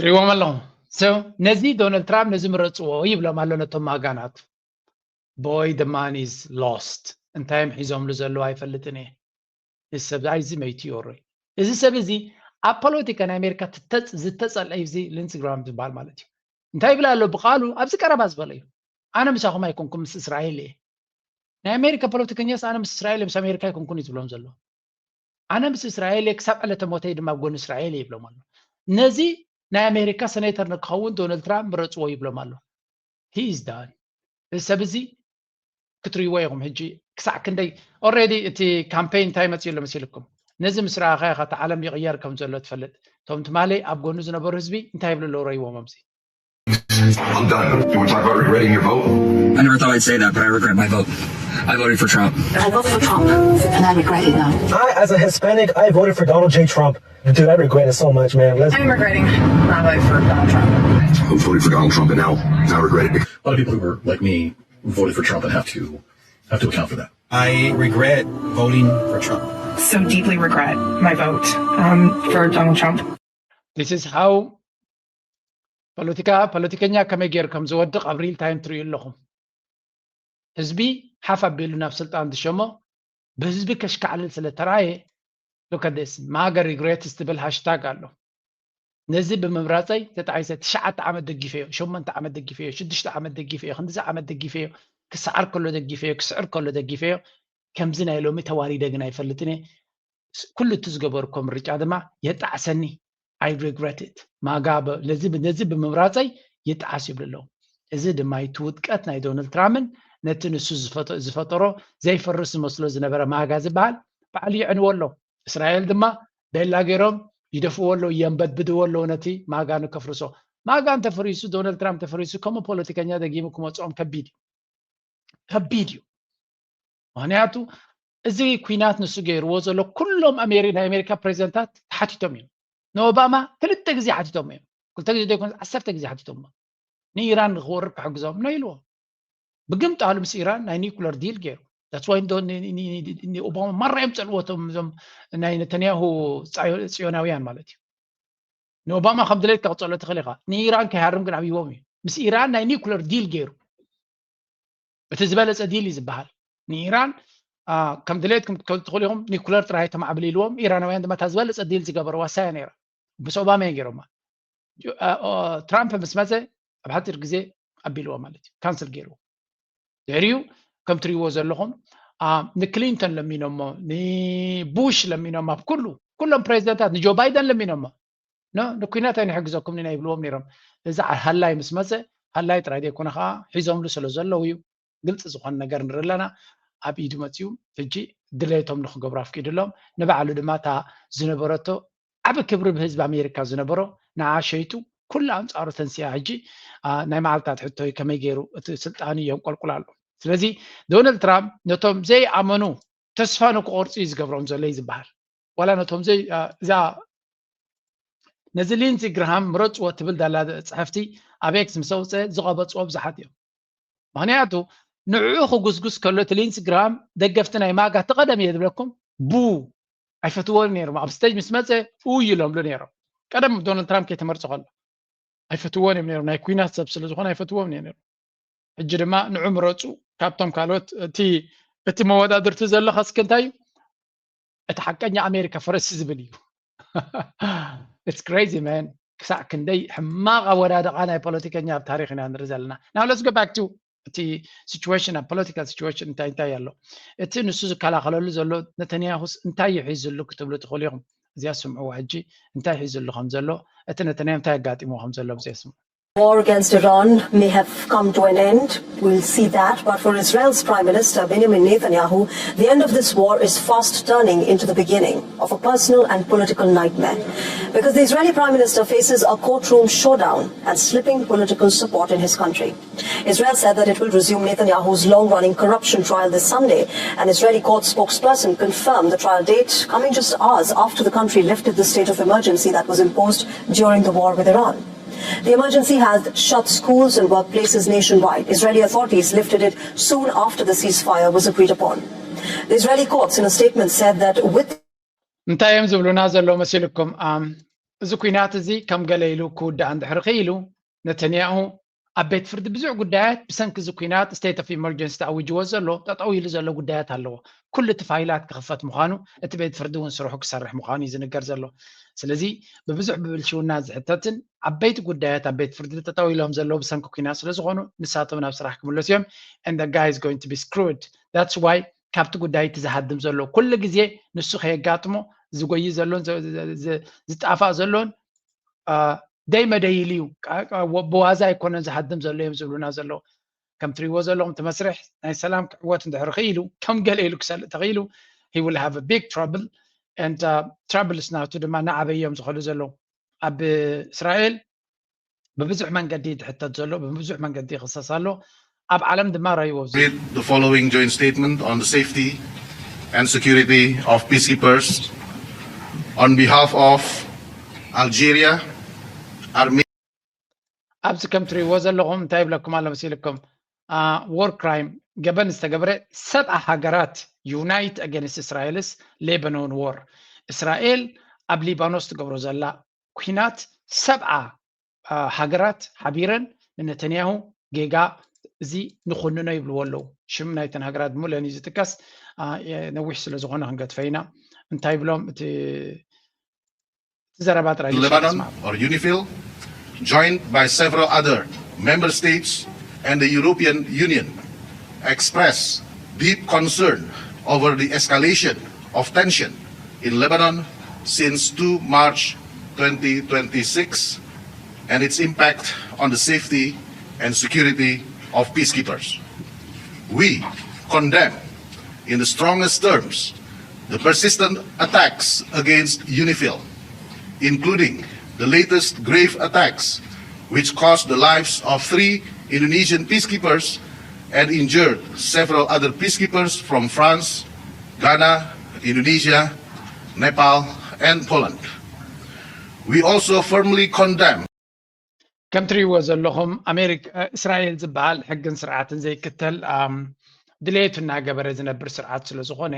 ትሪእዎም ኣለኹም። So ነዚ ዶናልድ ትራምፕ ነዚ ምረፅዎ ይብሎም ኣሎ ነቶም ማጋናቱ። Boy, the man is lost. እንታይ እዮም ሒዞምሉ ዘለዉ ኣይፈልጥን እየ። እዚ ሰብ እዚ መይቱ እዩ ኦሮይ። እዚ ሰብ እዚ ኣብ ፖለቲካ ናይ ኣሜሪካ ዝተፀልአ እዩ። እዚ ሊንሲ ግራም ዝበሃል ማለት እዩ። እንታይ ይብል ኣሎ ብቃሉ ኣብዚ ቀረባ ዝበለ እዩ። ኣነ ምሳኹም ኣይኮንኩም ምስ እስራኤል እየ። ናይ ኣሜሪካ ፖለቲከኛስ ኣነ ምስ እስራኤል ምስ ኣሜሪካ ኣይኮንኩን እዩ ዝብሎም ዘሎ። ኣነ ምስ እስራኤል እየ ክሳብ ዕለተ ሞተይ ድማ ጎኒ እስራኤል እየ ይብሎም ኣሎ። ነዚ ናይ ኣሜሪካ ሴኔተር ንክኸውን ዶናልድ ትራምፕ ምረፅዎ ይብሎም ኣሎ። He is done። እዚ ሰብ እዚ ክትሪእዎ ኢኹም ሕጂ ክሳዕ ክንደይ already እቲ ካምፔይን እንታይ መፅኡ ኣሎ መሲልኩም? ነዚ ምስ ረኣኻ ኢኻ እቲ ዓለም ይቕየር ከም ዘሎ ትፈልጥ። እቶም ትማሊ ኣብ ጎኑ ዝነበሩ ህዝቢ እንታይ ይብሉ ኣለዉ ረይዎም ኣብዚ I'm done. You want to talk about regretting your vote? Never thought I'd say that, but I regret my vote. I voted for Trump. I voted for Trump, and I regret it now. I, as a Hispanic, I voted for Donald J. Trump. Dude, I regret it so much, man. Let's I'm regretting my vote for Donald Trump. Who voted for Donald Trump and now I regret it. A lot of people who were like me voted for Trump and have to have to account for that. I regret voting for Trump. So deeply regret my vote um, for Donald Trump. This is how ፖለቲካ ፖለቲከኛ ከመይ ገይሩ ከም ዝወድቕ ኣብ ሪል ታይም ትርእዩ ኣለኹም። ህዝቢ ሓፍ ኣቢሉ ናብ ስልጣን ዝሸሞ ብህዝቢ ከሽካዕልል ስለ ተራየ። Look at this, ማገ ሪግሬትስ ትብል ሃሽታግ ኣሎ። ነዚ ብምምራፀይ ተጣዒሰ። ትሽዓተ ዓመት ደጊፈዮ፣ ሸሞንተ ዓመት ደጊፈዮ፣ ሽዱሽተ ዓመት ደጊፈዮ፣ ክንዲዚ ዓመት ደጊፈዮ፣ ክሰዓር ከሎ ደጊፈዮ፣ ክስዕር ከሎ ደጊፈዮ። ከምዚ ናይ ሎሚ ተዋሪደ ግን ኣይፈልጥን እየ። ኩሉ እቲ ዝገበርኮ ምርጫ ድማ የጣዕሰኒ። I regret it። ማጋ ነዚ ብምምራፀይ ይጣዓስ ይብሉ ኣለዉ። እዚ ድማ እቲ ውድቀት ናይ ዶናልድ ትራምፕን ነቲ ንሱ ዝፈጠሮ ዘይፈርስ ዝመስሎ ዝነበረ ማጋ ዝበሃል ባዕሉ የዕንዎ ኣሎ። እስራኤል ድማ ቤላ ገይሮም ይደፍዎ ኣለዉ፣ የንበድብድዎ ኣለዉ ነቲ ማጋ ንከፍርሶ። ማጋ እንተፈሪሱ፣ ዶናልድ ትራምፕ እንተፈሪሱ፣ ከምኡ ፖለቲከኛ ደጊሙ ክመፅኦም ከቢድ እዩ፣ ከቢድ እዩ። ምክንያቱ እዚ ኩናት ንሱ ገይርዎ ዘሎ ኩሎም ኣሜሪ ናይ ኣሜሪካ ፕሬዚደንታት ተሓቲቶም እዮም። ንኦባማ ክልተ ግዜ ሓቲቶም እዮም። ክልተ ግዜ ዘይኮነ ዓሰርተ ግዜ ሓቲቶም። ንኢራን ንክወርድ ክሕግዞም ነው ኢልዎ። ብግምጣሉ ምስ ኢራን ናይ ኒኩለር ዲል ገይሩ። ኦባማ ማራ እዮም ፀልወቶም እዞም ናይ ነተንያሁ ፅዮናውያን ማለት እዩ። ንኦባማ ከም ድሌት ከቕፀሎ ትኽእል ኢኻ። ንኢራን ከይሃርም ግን ኣብይዎም እዩ። ምስ ኢራን ናይ ኒኩለር ዲል ገይሩ። እቲ ዝበለፀ ዲል እዩ ዝበሃል። ንኢራን ከም ድሌትኩም ክትከዱ ትኽእሉ ኢኹም፣ ኒኩለር ጥራይ ተማዕብል ኢልዎም። ኢራናውያን ድማ እታ ዝበለፀ ዲል ዝገበርዋ ሳያ ነይራ። ምስ ኦባማ እዮም ገይሮማ። ትራምፕ ምስ መፀ ኣብ ሓፂር ግዜ ኣቢልዎ ማለት እዩ፣ ካንስል ገይርዎ። ድሕሪኡ ከም ትሪእዎ ዘለኹም ንክሊንተን ለሚኖሞ፣ ንቡሽ ለሚኖሞ፣ ኣብ ኩሉ ኩሎም ፕሬዚደንታት፣ ንጆ ባይደን ለሚኖሞ። ንኩናት ኣይንሕግዘኩም ኢና ይብልዎም ነይሮም። እዚ ሃላይ ምስ መፀ፣ ሃላይ ጥራይ ዘይኮነ ከዓ ሒዞምሉ ስለ ዘለዉ እዩ። ግልፂ ዝኾነ ነገር ንርኢ ኣለና። ኣብ ኢዱ መፂኡ ሕጂ ድሌቶም ንክገብሩ ኣፍቂድሎም። ንባዕሉ ድማ እታ ዝነበረቶ ዓቢ ክብሪ ብህዝቢ ኣሜሪካ ዝነበሮ ንዓ ሸይጡ ኩሉ ኣንፃሩ ተንስያ። ሕጂ ናይ መዓልታት ሕቶ እዩ፣ ከመይ ገይሩ እቲ ስልጣኑ የንቆልቁል ኣሎ። ስለዚ ዶናልድ ትራምፕ ነቶም ዘይኣመኑ ተስፋ ንክቆርፁ እዩ ዝገብሮም ዘሎ እዩ ዝበሃል። ዋላ ነቶም ዘይ እዛ ነዚ ሊንዚ ግራሃም ምረፅዎ ትብል ዳላ ፅሕፍቲ ኣብ ኤክስ ምስ ኣውፀ ዝቐበፅዎ ብዙሓት እዮም። ምክንያቱ ንዕኡ ክጉስጉስ ከሎ እቲ ሊንዚ ግራሃም ደገፍቲ ናይ ማጋ ተቐደም እየ ዝብለኩም ቡ ኣይፈትዎን ነይሮም። ኣብ ስቴጅ ምስ መፀ ኡ ይለምሉ ነይሮም። ቀደም ዶናልድ ትራምፕ ከይተመርፀ ከሎ ኣይፈትዎን እዮም ነይሮም። ናይ ኩናት ሰብ ስለ ዝኾነ ኣይፈትዎም እዮም ነይሮም። ሕጂ ድማ ንዑ ምረፁ ካብቶም ካልኦት። እቲ እቲ መወዳድርቲ ዘሎ ከስኪ እንታይ እዩ? እቲ ሓቀኛ ኣሜሪካ ፈረስ ዝብል እዩ። It's crazy man። ክሳዕ ክንደይ ሕማቕ ኣወዳድቓ ናይ ፖለቲከኛ ኣብ ታሪክ ኢና ንርኢ ዘለና። Now let's go back to እቲ situation፣ ኣብ ፖለቲካል ሲቹዌሽን እንታይ እንታይ ኣሎ፣ እቲ ንሱ ዝከላኸለሉ ዘሎ ነተንያሁስ እንታይ እዩ ሒዝሉ ክትብሉ ትኽእሉ ኢኹም። እዚኣ ስምዕዋ ሕጂ እንታይ ሒዝሉ ከም ዘሎ፣ እቲ ነተንያሁ እንታይ ኣጋጢሞ ከም ዘሎ ብዚኣ ስምዑ። War against Iran may have come to an end. We'll see that. But for Israel's Prime Minister Benjamin Netanyahu, the end of this war is fast turning into the beginning of a personal and political nightmare. Because the Israeli Prime Minister faces a courtroom showdown and slipping political support in his country. Israel said that it will resume Netanyahu's long running corruption trial this Sunday. An Israeli court spokesperson confirmed the trial date, coming just hours after the country lifted the state of emergency that was imposed during the war with Iran. The emergency has shut schools and workplaces nationwide. Israeli authorities lifted it soon after the ceasefire was agreed upon. The Israeli courts, in a statement, said that with እንታይ እዮም ዝብሉና ዘለዉ መሲልኩም? እዚ ኩናት እዚ ከም ገለ ኢሉ ክውዳእ እንድሕሪ ክኢሉ፣ ነተንያሁ ኣብ ቤት ፍርዲ ብዙሕ ጉዳያት ብሰንኪ እዚ ኩናት ስቴት ኦፍ ኢመርጀንሲ ተኣዊጅዎ ዘሎ ጠጠው ኢሉ ዘሎ ጉዳያት ኣለዎ። ኩሉ እቲ ፋይላት ክኽፈት ምዃኑ፣ እቲ ቤት ፍርዲ እውን ስርሑ ክሰርሕ ምዃኑ እዩ ዝንገር ዘሎ። ስለዚ ብብዙሕ ብብልሽውና ዝሕተትን ዓበይቲ ጉዳያት ኣብ ቤት ፍርዲ ጠጠው ኢሎም ዘለዉ ብሰንኪ ኩናት ስለ ዝኾኑ፣ ንሳቶም ናብ ስራሕ ክምለሱ እዮም። And the guy is going to be screwed. That's why ካብቲ ጉዳይ እቲ ዝሃድም ዘሎ ኩሉ ግዜ ንሱ ከየጋጥሞ ዝጎይ ዘሎን ዝጣፋእ ዘሎን ደይ መደይል እዩ። ብዋዛ ኣይኮነን ዝሃድም ዘሎ እዮም ዝብሉና ዘለዉ። ከም ትሪእዎ ዘለኹም እቲ መስርሕ ናይ ሰላም ክዕወት እንድሕር ክኢሉ፣ ከም ገለ ኢሉ ክሰልእ ተኽኢሉ፣ he will have a big trouble and troubles ናቱ ድማ እናዓበየ እዮም ዝኸዱ ዘለዉ። ኣብ እስራኤል ብብዙሕ መንገዲ ዝሕተት ዘሎ፣ ብብዙሕ መንገዲ ይኽሰስ ኣሎ። ኣብ ዓለም ድማ ረይዎ Read the following joint statement on the safety and security of peacekeepers on behalf of Algeria, Armenia. ኣብዚ ከም ትሪእዎ ዘለኹም እንታይ ይብለኩም ኣሎ መሲልኩም? War crime፣ ገበን ዝተገብረ ሰብዓ ሃገራት unite against Israel's Lebanon war። እስራኤል ኣብ ሊባኖስ ትገብሮ ዘላ ኲናት ሰብዓ ሃገራት ሓቢረን ንነተንያሁ ጌጋ እዚ ንኹንኖ ይብልዎ ኣለዉ። ሽም ናይተን ሃገራት ብምልአን እዩ ዝጥቀስ። ነዊሕ ስለ ዝኾነ ክንገድፈ ኢና። እንታይ ይብሎም እቲ ዘረባ ጥራይ Lebanon, or UNIFIL, joined by several other member states and the European Union, express deep concern over the escalation of tension in Lebanon since two March twenty twenty-six and its impact on the safety and security of peacekeepers. We condemn in the strongest terms the persistent attacks against UNIFIL, including the latest grave attacks, which cost the lives of three Indonesian peacekeepers and injured several other peacekeepers from France, Ghana, Indonesia, Nepal, and Poland. We also firmly condemn ከም ትሪእዎ ዘለኹም ኣሜሪካ እስራኤል ዝበሃል ሕግን ስርዓትን ዘይክተል ድሌቱ እናገበረ ዝነብር ስርዓት ስለ ዝኾነ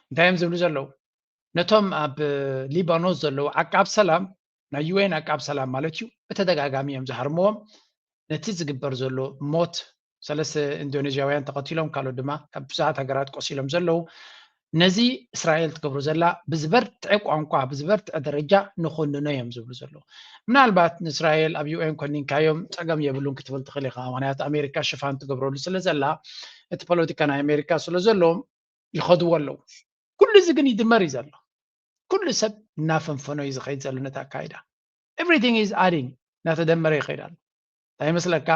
እንታይ እዮም ዝብሉ ዘለዉ? ነቶም ኣብ ሊባኖስ ዘለዉ ዓቃብ ሰላም፣ ናይ ዩኤን ዓቃብ ሰላም ማለት እዩ፣ ብተደጋጋሚ እዮም ዝሃርምዎም። ነቲ ዝግበር ዘሎ ሞት፣ ሰለስተ ኢንዶኔዥያውያን ተቐቲሎም፣ ካልኦት ድማ ካብ ብዙሓት ሃገራት ቆሲሎም ዘለዉ፣ ነዚ እስራኤል ትገብሮ ዘላ ብዝበርትዐ ቋንቋ፣ ብዝበርትዐ ደረጃ ንኾንኖ እዮም ዝብሉ ዘለዉ። ምናልባት ንእስራኤል ኣብ ዩኤን ኮኒንካዮም ጸገም የብሉን ክትብል ትኽእል ኢኻ፣ ምኽንያቱ ኣሜሪካ ሽፋን ትገብረሉ ስለ ዘላ፣ እቲ ፖለቲካ ናይ ኣሜሪካ ስለ ዘሎ ይኸድዎ ኣለዉ። ኩሉ እዚ ግን ይድመር እዩ ዘሎ። ኩሉ ሰብ እናፈንፈኖ እዩ ዝኸይድ ዘሎ ነቲ ኣካይዳ። Everything is adding፣ እናተደመረ ይኸይድ ኣሎ። እንታይ ይመስለካ?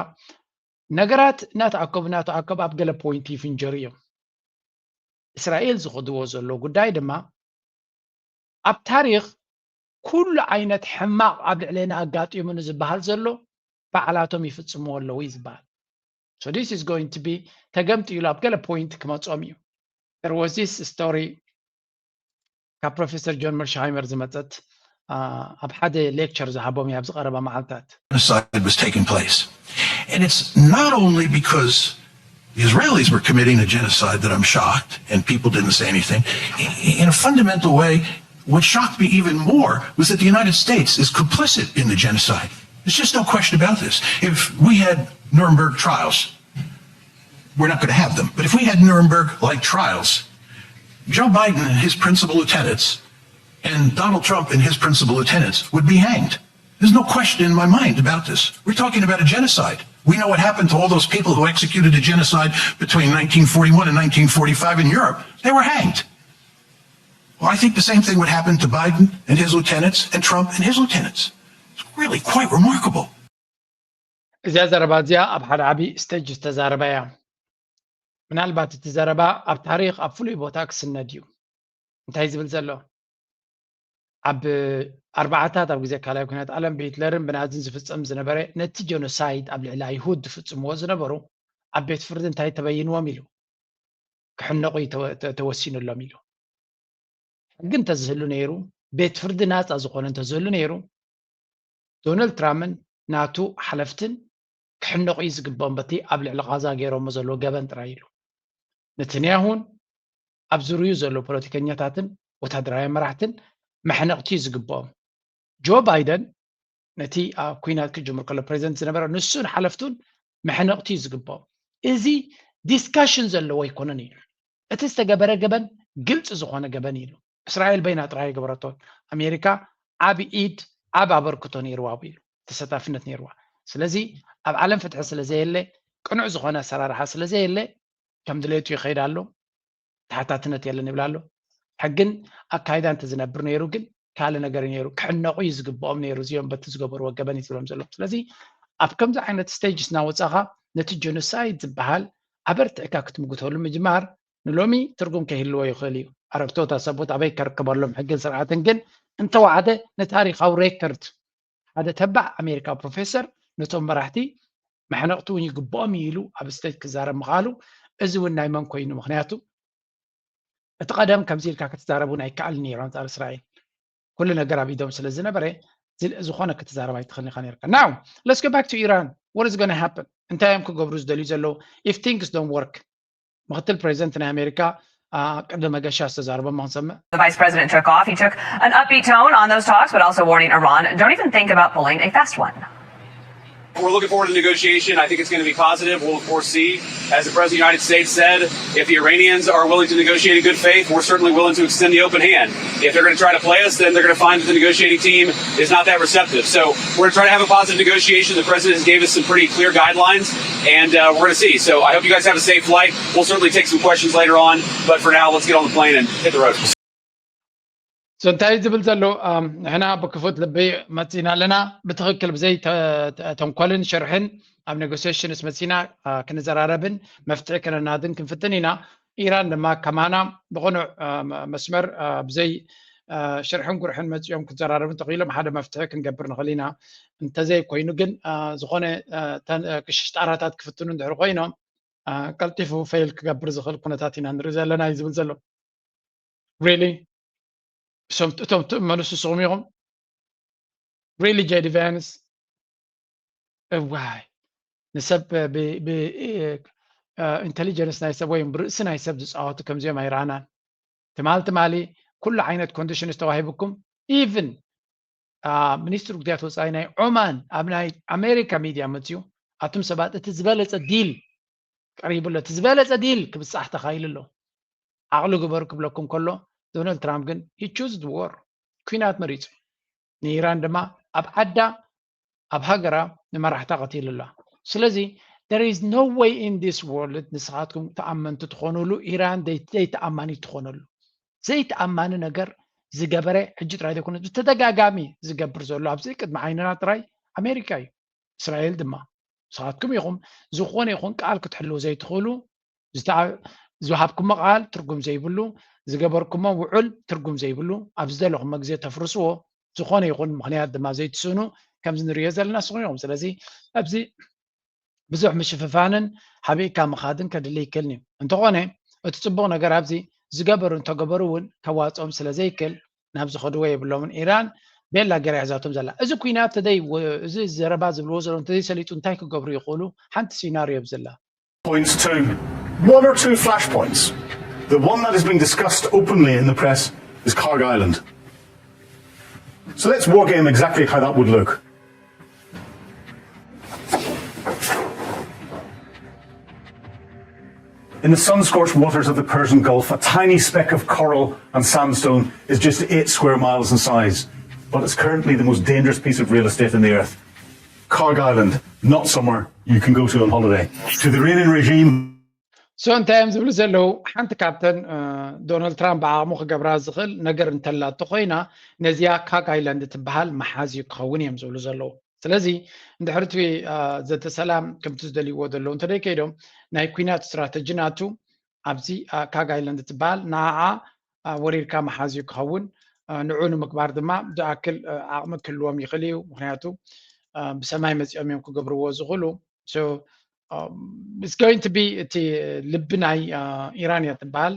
ነገራት እናተኣከቡ እናተኣከቡ ኣብ ገለ ፖይንት ይፍንጀሩ እዮም። እስራኤል ዝኸድዎ ዘሎ ጉዳይ ድማ ኣብ ታሪኽ ኩሉ ዓይነት ሕማቕ ኣብ ልዕሌና ኣጋጢሙ ንዝበሃል ዘሎ ባዕላቶም ይፍጽምዎ ኣለዉ እዩ ዝበሃል። So this is going to be ተገምጢሉ ኣብ ገለ ፖይንት ክመጾም እዩ። There was this story ካብ ፕሮፌሰር ጆን መርሽሃይመር ዝመጸት ኣብ ሓደ ሌክቸር ዝሃቦም እያ ኣብዚ ቀረባ መዓልታት። genocide was taking place. And it's not only because the Israelis were committing a genocide that I'm shocked and people didn't say anything. In a fundamental way, what shocked me even more was that the United States is complicit in the genocide. There's just no question about this. If we had Nuremberg trials, we're not going to have them, but if we had Nuremberg like trials, Joe Biden and his principal lieutenants and Donald Trump and his principal lieutenants would be hanged. There's no question in my mind about this. We're talking about a genocide. We know what happened to all those people who executed a genocide between nineteen forty-one and nineteen forty-five in Europe. They were hanged. Well, I think the same thing would happen to Biden and his lieutenants and Trump and his lieutenants. It's really quite remarkable. እዚኣ ዘረባ እዚኣ ኣብ ሓደ ዓብዪ ስቴጅ ዝተዛረባ እያ። ምናልባት እቲ ዘረባ ኣብ ታሪኽ ኣብ ፍሉይ ቦታ ክስነድ እዩ። እንታይ ዝብል ዘሎ? ኣብ ኣርባዓታት ኣብ ግዜ ካልኣይ ኩናት ዓለም ብሂትለርን ብናዚን ዝፍጸም ዝነበረ ነቲ ጀኖሳይድ ኣብ ልዕሊ ኣይሁድ ዝፍጽምዎ ዝነበሩ ኣብ ቤት ፍርዲ እንታይ ተበይንዎም ኢሉ ክሕነቑ እዩ ተወሲኑሎም ኢሉ። ሕጊ እንተዝህሉ ነይሩ፣ ቤት ፍርዲ ናፃ ዝኾነ እንተዝህሉ ነይሩ፣ ዶናልድ ትራምፕን ናቱ ሓለፍትን ክሕነቑ እዩ ዝግብኦም በቲ ኣብ ልዕሊ ቓዛ ገይሮሞ ዘለዉ ገበን ጥራይ ኢሉ። ነተንያሁን ኣብ ዙርዩ ዘለዉ ፖለቲከኛታትን ወታደራውያን መራሕትን መሕነቕቲ እዩ ዝግብኦም። ጆ ባይደን ነቲ ኣብ ኩናት ክጅምር ከሎ ፕሬዚደንት ዝነበረ ንሱን ሓለፍቱን መሕነቕቲ እዩ ዝግብኦም። እዚ ዲስካሽን ዘለዎ ኣይኮነን እዩ። እቲ ዝተገበረ ገበን ግልፂ ዝኾነ ገበን እዩ። እስራኤል በይና ጥራይ ኣይገበረቶን። ኣሜሪካ ዓብ ኢድ ዓብ ኣበርክቶ ነይርዋ ኢሉ ተሳታፍነት ነይርዋ። ስለዚ ኣብ ዓለም ፍትሒ ስለ ዘየለ ቅኑዕ ዝኾነ ኣሰራርሓ ስለ ዘየለ ከም ድሌቱ ይኸይድ ኣሎ። ተሓታትነት የለን ይብል ኣሎ። ሕግን ኣካይዳ እንተዝነብር ነይሩ ግን ካልእ ነገር እዩ ነይሩ። ክሕነቑ እዩ ዝግብኦም ነይሩ እዚኦም በቲ ዝገበርዎ ገበን እዩ ዝብሎም ዘሎ። ስለዚ ኣብ ከምዚ ዓይነት ስቴጅስ እናወፃኻ ነቲ ጀኖሳይድ ዝበሃል ኣበርቲዕካ ክትምጉተሉ ምጅማር ንሎሚ ትርጉም ከይህልዎ ይኽእል እዩ። ኣረግቶት ኣሰቦት ኣበይ ከርክበሎም ሕግን ስርዓትን ግን እንተወዓደ ንታሪኻዊ ሬከርድ ሓደ ተባዕ ኣሜሪካዊ ፕሮፌሰር ነቶም መራሕቲ መሕነቕቲ እውን ይግብኦም እዩ ኢሉ ኣብ ስቴጅ ክዛረብ ምኽኣሉ፣ እዚ እውን ናይ መን ኮይኑ? ምኽንያቱ እቲ ቀደም ከምዚ ኢልካ ክትዛረብ እውን ኣይከኣልን ነይሩ ኣንጻር እስራኤል። ኩሉ ነገር ኣብ ኢዶም ስለ ዝነበረ፣ ዝ-፣ ዝኾነ ክትዛረብ ኣይትኽእልን ኢኻ ነይርካ። Now, let's go back to Iran. What is gonna happen? እንታይ እዮም ክገብሩ ዝደልዩ ዘለዉ? If things don't work፣ ምክትል ፕሬዚደንት ናይ ኣሜሪካ፣ አ፣ ቅድሚ መገሻ ዝተዛረቦ እሞ ክንሰምዕ። The vice president took off. He took an upbeat tone on those talks, but also warning Iran, "Don't even think about pulling a fast one." We're looking forward to negotiation. I think it's going to be positive. We'll, of course, see. As the President of the United States said, if the Iranians are willing to negotiate in good faith, we're certainly willing to extend the open hand. If they're going to try to play us, then they're going to find that the negotiating team is not that receptive. So we're going to try to have a positive negotiation. The President has gave us some pretty clear guidelines, and uh, we're going to see. So I hope you guys have a safe flight. We'll certainly take some questions later on, but for now, let's get on the plane and hit the road. So እንታይ ዝብል ዘሎ? ኣም፣ ንሕና ብክፉት ልቢ መጺና ኣለና። ብትኽክል ብዘይ ተ-፣ ተ-፣ ተንኮልን ሽርሕን ኣብ ኔጎሲሽንስ መጺና፣ አ፣ ክንዘራረብን መፍትሒ ከነናድን ክንፍትን ኢና። ኢራን ድማ ከማና ብቕኑዕ፣ አ፣ መ-፣ መስመር፣ አ፣ ብዘይ፣ አ፣ ሽርሕን ጉርሕን መጺኦም ክዘራረቡ እንተኽኢሎም ሓደ መፍትሒ ክንገብር ንኽእል ኢና። እንተዘይ ኮይኑ ግን፣ አ፣ ዝኾነ፣ አ፣ ተን-፣ አ፣ ሽጣራታት ክፍትኑ እንድሕር ኮይኖም፣ አ፣ ቀልጢፉ ፌል ክገብር ዝኽእል ኩነታት ኢና ንርኢ ዘለና እዩ ዝብል ዘሎ። Really? እቶም፣ እቶም ትእመኑ ንስኹም ኢኹም? Really, ጄዲ ቫንስ? እዋይ፣ ንሰብ ብ-፣ ብ-፣ እ፣ እ፣ ኢንተሊጀንስ ናይ ሰብ ወይ ብርእሲ ናይ ሰብ ዝጻወቱ ከምዚኦም ኣይረኣናን። ትማል ትማሊ ኩሉ ዓይነት ኮንዲሽንስ ተዋሂብኩም፣ ኢቭን፣ አ፣ ሚኒስትሪ ጉዳያት ወጻኢ ናይ ዖማን ኣብ ናይ ኣሜሪካ ሚድያ መጽዩ፣ ኣቱም ሰባት እቲ ዝበለጸ ዲል ቀሪቡ ኣሎ፣ እቲ ዝበለጸ ዲል ክብጻሕ ተኻኢሉ ኣሎ። ዓቕሊ ግበሩ ክብለኩም ከሎ፣ ዶናልድ ትራምፕ ግን he choose the war፣ ኲናት መሪጹ። ንኢራን ድማ ኣብ ዓዳ፣ ኣብ ሃገራ ንመራሕታ ቀቲሉ ኣሎ። ስለዚ there is no way in this world ንስኻትኩም ተኣመንቲ ትኾኑሉ፣ ኢራን ዘይ-፣ ዘይተኣማኒት ትኾነሉ። ዘይተኣማኒ ነገር ዝገበረ ሕጂ ጥራይ ዘይኮነ፣ ብተደጋጋሚ ዝገብር ዘሎ ኣብዚ ቅድሚ ዓይንና ጥራይ ኣሜሪካ እዩ። እስራኤል ድማ። ንስኻትኩም ኢኹም ዝኾነ ይኹን ቃል ክትሕልዉ ዘይትኽእሉ፣ ዝተ-፣ ዝሃብኩሞ ቃል ትርጉም ዘይብሉ፣ ዝገበርኩሞ ውዑል ትርጉም ዘይብሉ፣ ኣብ ዝደለኹሞ ግዜ ተፍርስዎ፣ ዝኾነ ይኹን ምኽንያት ድማ ዘይትስእኑ፣ ከምዚ ንርእዮ ዘለና ንስኹም ኢኹም። ስለዚ ኣብዚ ብዙሕ ምሽፍፋንን ሓቢእካ ምኻድን ከድሊ ይክእልን እዩ። እንተኾነ፣ እቲ ጽቡቕ ነገር ኣብዚ ዝገበሩ እንተገበሩ እውን ከዋጽኦም ስለ ዘይክእል፣ ናብ ዝኸድዎ የብሎምን። ኢራን ቤላ ገይራ ሒዛቶም ዘላ። እዚ ኲናት ተደይ-፣ እዚ ዘረባ ዝብልዎ ዘለዉ እንተዘይሰሊጡ እንታይ ክገብሩ ይኽእሉ? ሓንቲ ሲናርዮ ኣብዚ ኣላ። Points to one or two flashpoints. The one that has been discussed openly in the press is Kharg Island. So let's wargame exactly how that would look. In the sun-scorched waters of the Persian Gulf, a tiny speck of coral and sandstone is just eight square miles in size, but it's currently the most dangerous piece of real estate on the earth. Kharg Island, not somewhere you can go to on holiday. To the Iranian regime, So እንታይ እዮም ዝብሉ ዘለዉ? ሓንቲ ካብተን፣ እ፣ ዶናልድ ትራምፕ ብዓቕሙ ክገብራ ዝኽእል ነገር እንተላቶ ኮይና፣ ነዚኣ ካግ ኣይላንድ ትበሃል መሓዝ እዩ ክኸውን እዮም ዝብሉ ዘለዉ። ስለዚ እንድሕር እቲ፣ እ፣ ዘተ ሰላም ከምቲ ዝደልይዎ ዘለዉ እንተደይ ከይዶም፣ ናይ ኲናት ስትራተጂ ናቱ ኣብዚ፣ እ፣ ካግ ኣይላንድ ትበሃል ንዓዓ፣ እ፣ ወሪርካ መሓዝ እዩ ክኸውን። እ፣ ንዑ ንምግባር ድማ ዝኣክል፣ እ፣ ዓቕሚ ክህልዎም ይኽእል እዩ። ምኽንያቱ፣ እ፣ ብሰማይ መጺኦም እዮም ክገብርዎ ዝኽእሉ። So, um, it's going to be እቲ ልቢ ናይ፣ እ፣ ኢራን እያ ትበሃል።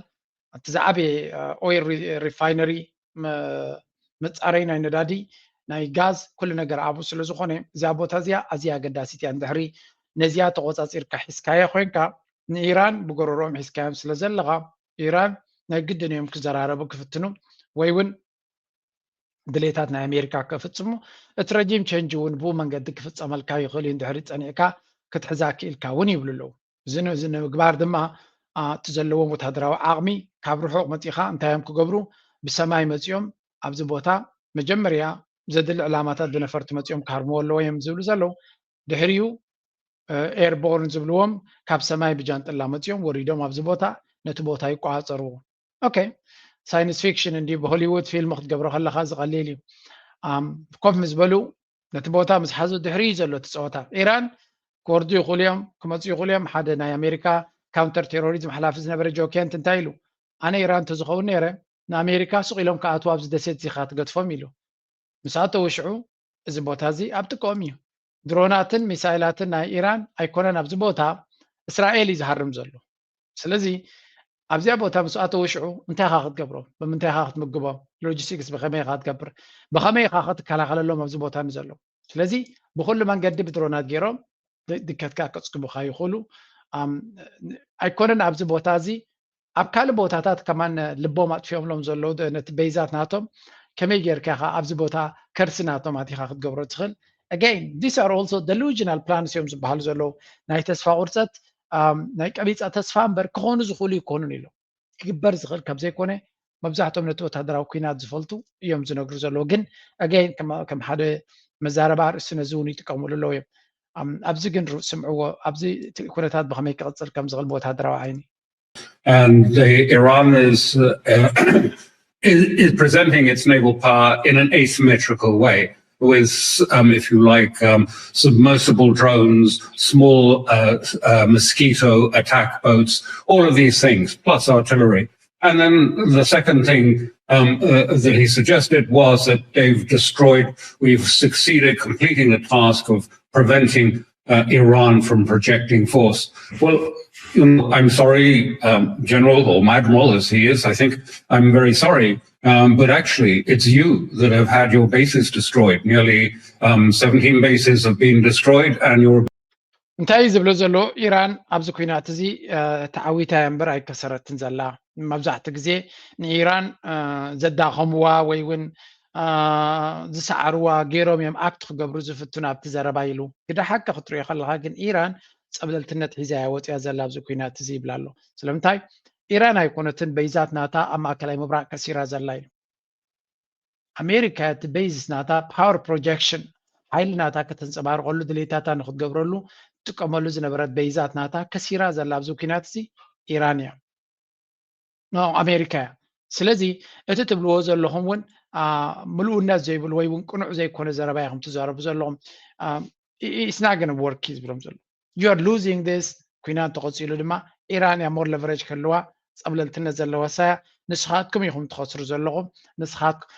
እቲ ዝዓበየ፣ እ፣ ኦይል ሪ-፣ ሪፋይነሪ፣ መ-፣ መጻረይ ናይ ነዳዲ፣ ናይ ጋዝ፣ ኩሉ ነገር ኣብኡ ስለ ዝኾነ፣ እዚኣ ቦታ እዚኣ ኣዝያ ኣገዳሲት እያ። እንድሕሪ ነዚኣ ተቖጻጺርካ ሒዝካያ ኮይንካ፣ ንኢራን ብጎረሮኦም ሒዝካዮም ስለ ዘለኻ፣ ኢራን ናይ ግድን እዮም ክዘራረቡ ክፍትኑ፣ ወይ እውን ድሌታት ናይ ኣሜሪካ ክፍጽሙ፣ እቲ ረጂም ቸንጅ እውን ብኡ መንገዲ ክፍጸመልካ ይኽእል እዩ፣ እንድሕሪ ጸኒዕካ ክትሕዛ ክኢልካ እውን ይብሉ ኣለዉ። እዚ ን-፣ እዚ ንምግባር ድማ፣ አ፣ እቲ ዘለዎም ወታደራዊ ዓቕሚ ካብ ርሑቕ መጺኻ እንታይ እዮም ክገብሩ? ብሰማይ መጺኦም ኣብዚ ቦታ መጀመርያ ዘድሊ ዕላማታት ብነፈርቲ መጺኦም ክሃርምዎ ኣለዎ እዮም ዝብሉ ዘለዉ። ድሕሪኡ፣ እ፣ ኤርቦርን ዝብልዎም ካብ ሰማይ ብጃንጥላ መጺኦም ወሪዶም ኣብዚ ቦታ ነቲ ቦታ ይቆጻጸርዎ። ኦኬ፣ ሳይንስ ፊክሽን እንዲ ብሆሊውድ ፊልም ክትገብሮ ከለኻ ዝቐሊል እዩ። ኣም፣ ኮፍ ምስ በሉ ነቲ ቦታ ምስ ሓዙ ድሕሪ እዩ ዘሎ እቲ ጸወታ። ኢራን ክወርዱ ይኽእሉ እዮም፣ ክመጹ ይኽእሉ እዮም። ሓደ ናይ ኣሜሪካ ካውንተር ቴሮሪዝም ሓላፊ ዝነበረ ጆ ኬንት እንታይ ኢሉ? ኣነ ኢራን እንተዝኸውን ነይረ ንኣሜሪካ ስቕ ኢሎም ክኣትዉ ኣብዚ ደሴት እዚ ኢኻ ትገድፎም ኢሉ። ምስ ኣተዉ ሽዑ እዚ ቦታ እዚ ኣብ ጥቅኦም እዩ። ድሮናትን ሚሳይላትን ናይ ኢራን ኣይኮነን ኣብዚ ቦታ፣ እስራኤል እዩ ዝሃርም ዘሎ። ስለዚ ኣብዚኣ ቦታ ምስ ኣተወ ሽዑ እንታይ ኢኻ ክትገብሮም? ብምንታይ ኢኻ ክትምግቦም? ሎጂስቲክስ ብኸመይ ኢኻ ክትገብር? ብኸመይ ኢኻ ክትከላኸለሎም ኣብዚ ቦታ ንዘለዉ? ስለዚ ብኩሉ መንገዲ ብድሮናት ገይሮም ድከትካ ከጽግቡኻ ይኽእሉ። ኣይኮነን ኣብዚ ቦታ እዚ ኣብ ካልእ ቦታታት ከማን ልቦም ኣጥፊኦምሎም ዘለዉ ነቲ በይዛት ናቶም ከመይ ጌርካ ኢኻ ኣብዚ ቦታ ከርሲ ናቶም ኣቲኻ ክትገብሮ ትኽእል? Again, these are also delusional plans እዮም ዝበሃሉ ዘለዉ። ናይ ተስፋ ቁርፀት፣ ናይ ቀቢፃ ተስፋ እምበር ክኾኑ ዝኽእሉ ይኮኑን ኢሎም። ክግበር ዝኽእል ከም ዘይኮነ መብዛሕቶም ነቲ ወታደራዊ ኩናት ዝፈልጡ እዮም ዝነግሩ ዘለዉ። ግን again ከም ሓደ መዛረባ ኣርእስቲ ነዚ እውን ይጥቀምሉ ኣለዉ እዮም። ኣብዚ ግን ስምዕዎ፣ ኣብዚ እቲ ኩነታት ብኸመይ ክቕፅል ከም ዝኽእል ብወታደራዊ ዓይኒ And the Iran is, uh, is, is presenting its naval power in an asymmetrical way with, um, if you like, um, submersible drones, small uh, uh, mosquito attack boats, all of these things, plus artillery. And then the second thing um, uh, that he suggested was that they've destroyed, we've succeeded completing the task of preventing uh, Iran from projecting force. Well, you know, I'm sorry, um, General or Admiral as he is, I think I'm very sorry. Um, but actually, it's you that have had your bases destroyed. Nearly um, seventeen bases have been destroyed, and your እንታይ እዩ ዝብሎ ዘሎ? ኢራን ኣብዚ ኩናት እዚ ተዓዊታ እያ እምበር ኣይከሰረትን ዘላ። መብዛሕትኡ ግዜ ንኢራን ዘዳኸምዋ ወይ እውን ዝሰዓርዋ ገይሮም እዮም ኣክት ክገብሩ ዝፍትኑ ኣብቲ ዘረባ ኢሉ። ግደ ሓቂ ክትሪኦ ከለካ ግን ኢራን ፀብለልትነት ሒዛ እያ ወፂኣ ዘላ ኣብዚ ኩናት እዚ ይብላ ኣሎ። ስለምንታይ ኢራን ኣይኮነትን በይዛት ናታ ኣብ ማእከላይ ምብራቅ ከሲራ ዘላ ኢሉ። ኣሜሪካ እቲ በይዝስ ናታ ፓወር ፕሮጀክሽን ሓይሊ ናታ ከተንፀባርቀሉ ድሌታታ ንክትገብረሉ ትጥቀመሉ ዝነበረት በይዛት ናታ ከሲራ ዘላ ኣብዚ ኩናት እዚ ኢራን እያ። ኣሜሪካ እያ። ስለዚ እቲ ትብልዎ ዘለኹም እውን ምሉእነት ዘይብሉ ወይ እውን ቅኑዕ ዘይኮነ ዘረባ ኢኹም ትዛረቡ ዘለኹም። It's not gonna work እዩ ዝብሎም ዘሎ። You are losing this። ኩናት ተቐፂሉ ድማ ኢራን እያ more leverage ከለዋ ፀብለልትነት ዘለዋ ሳያ ንስኻትኩም ኢኹም ትኸስሩ ዘለኹም። ንስኻትኩም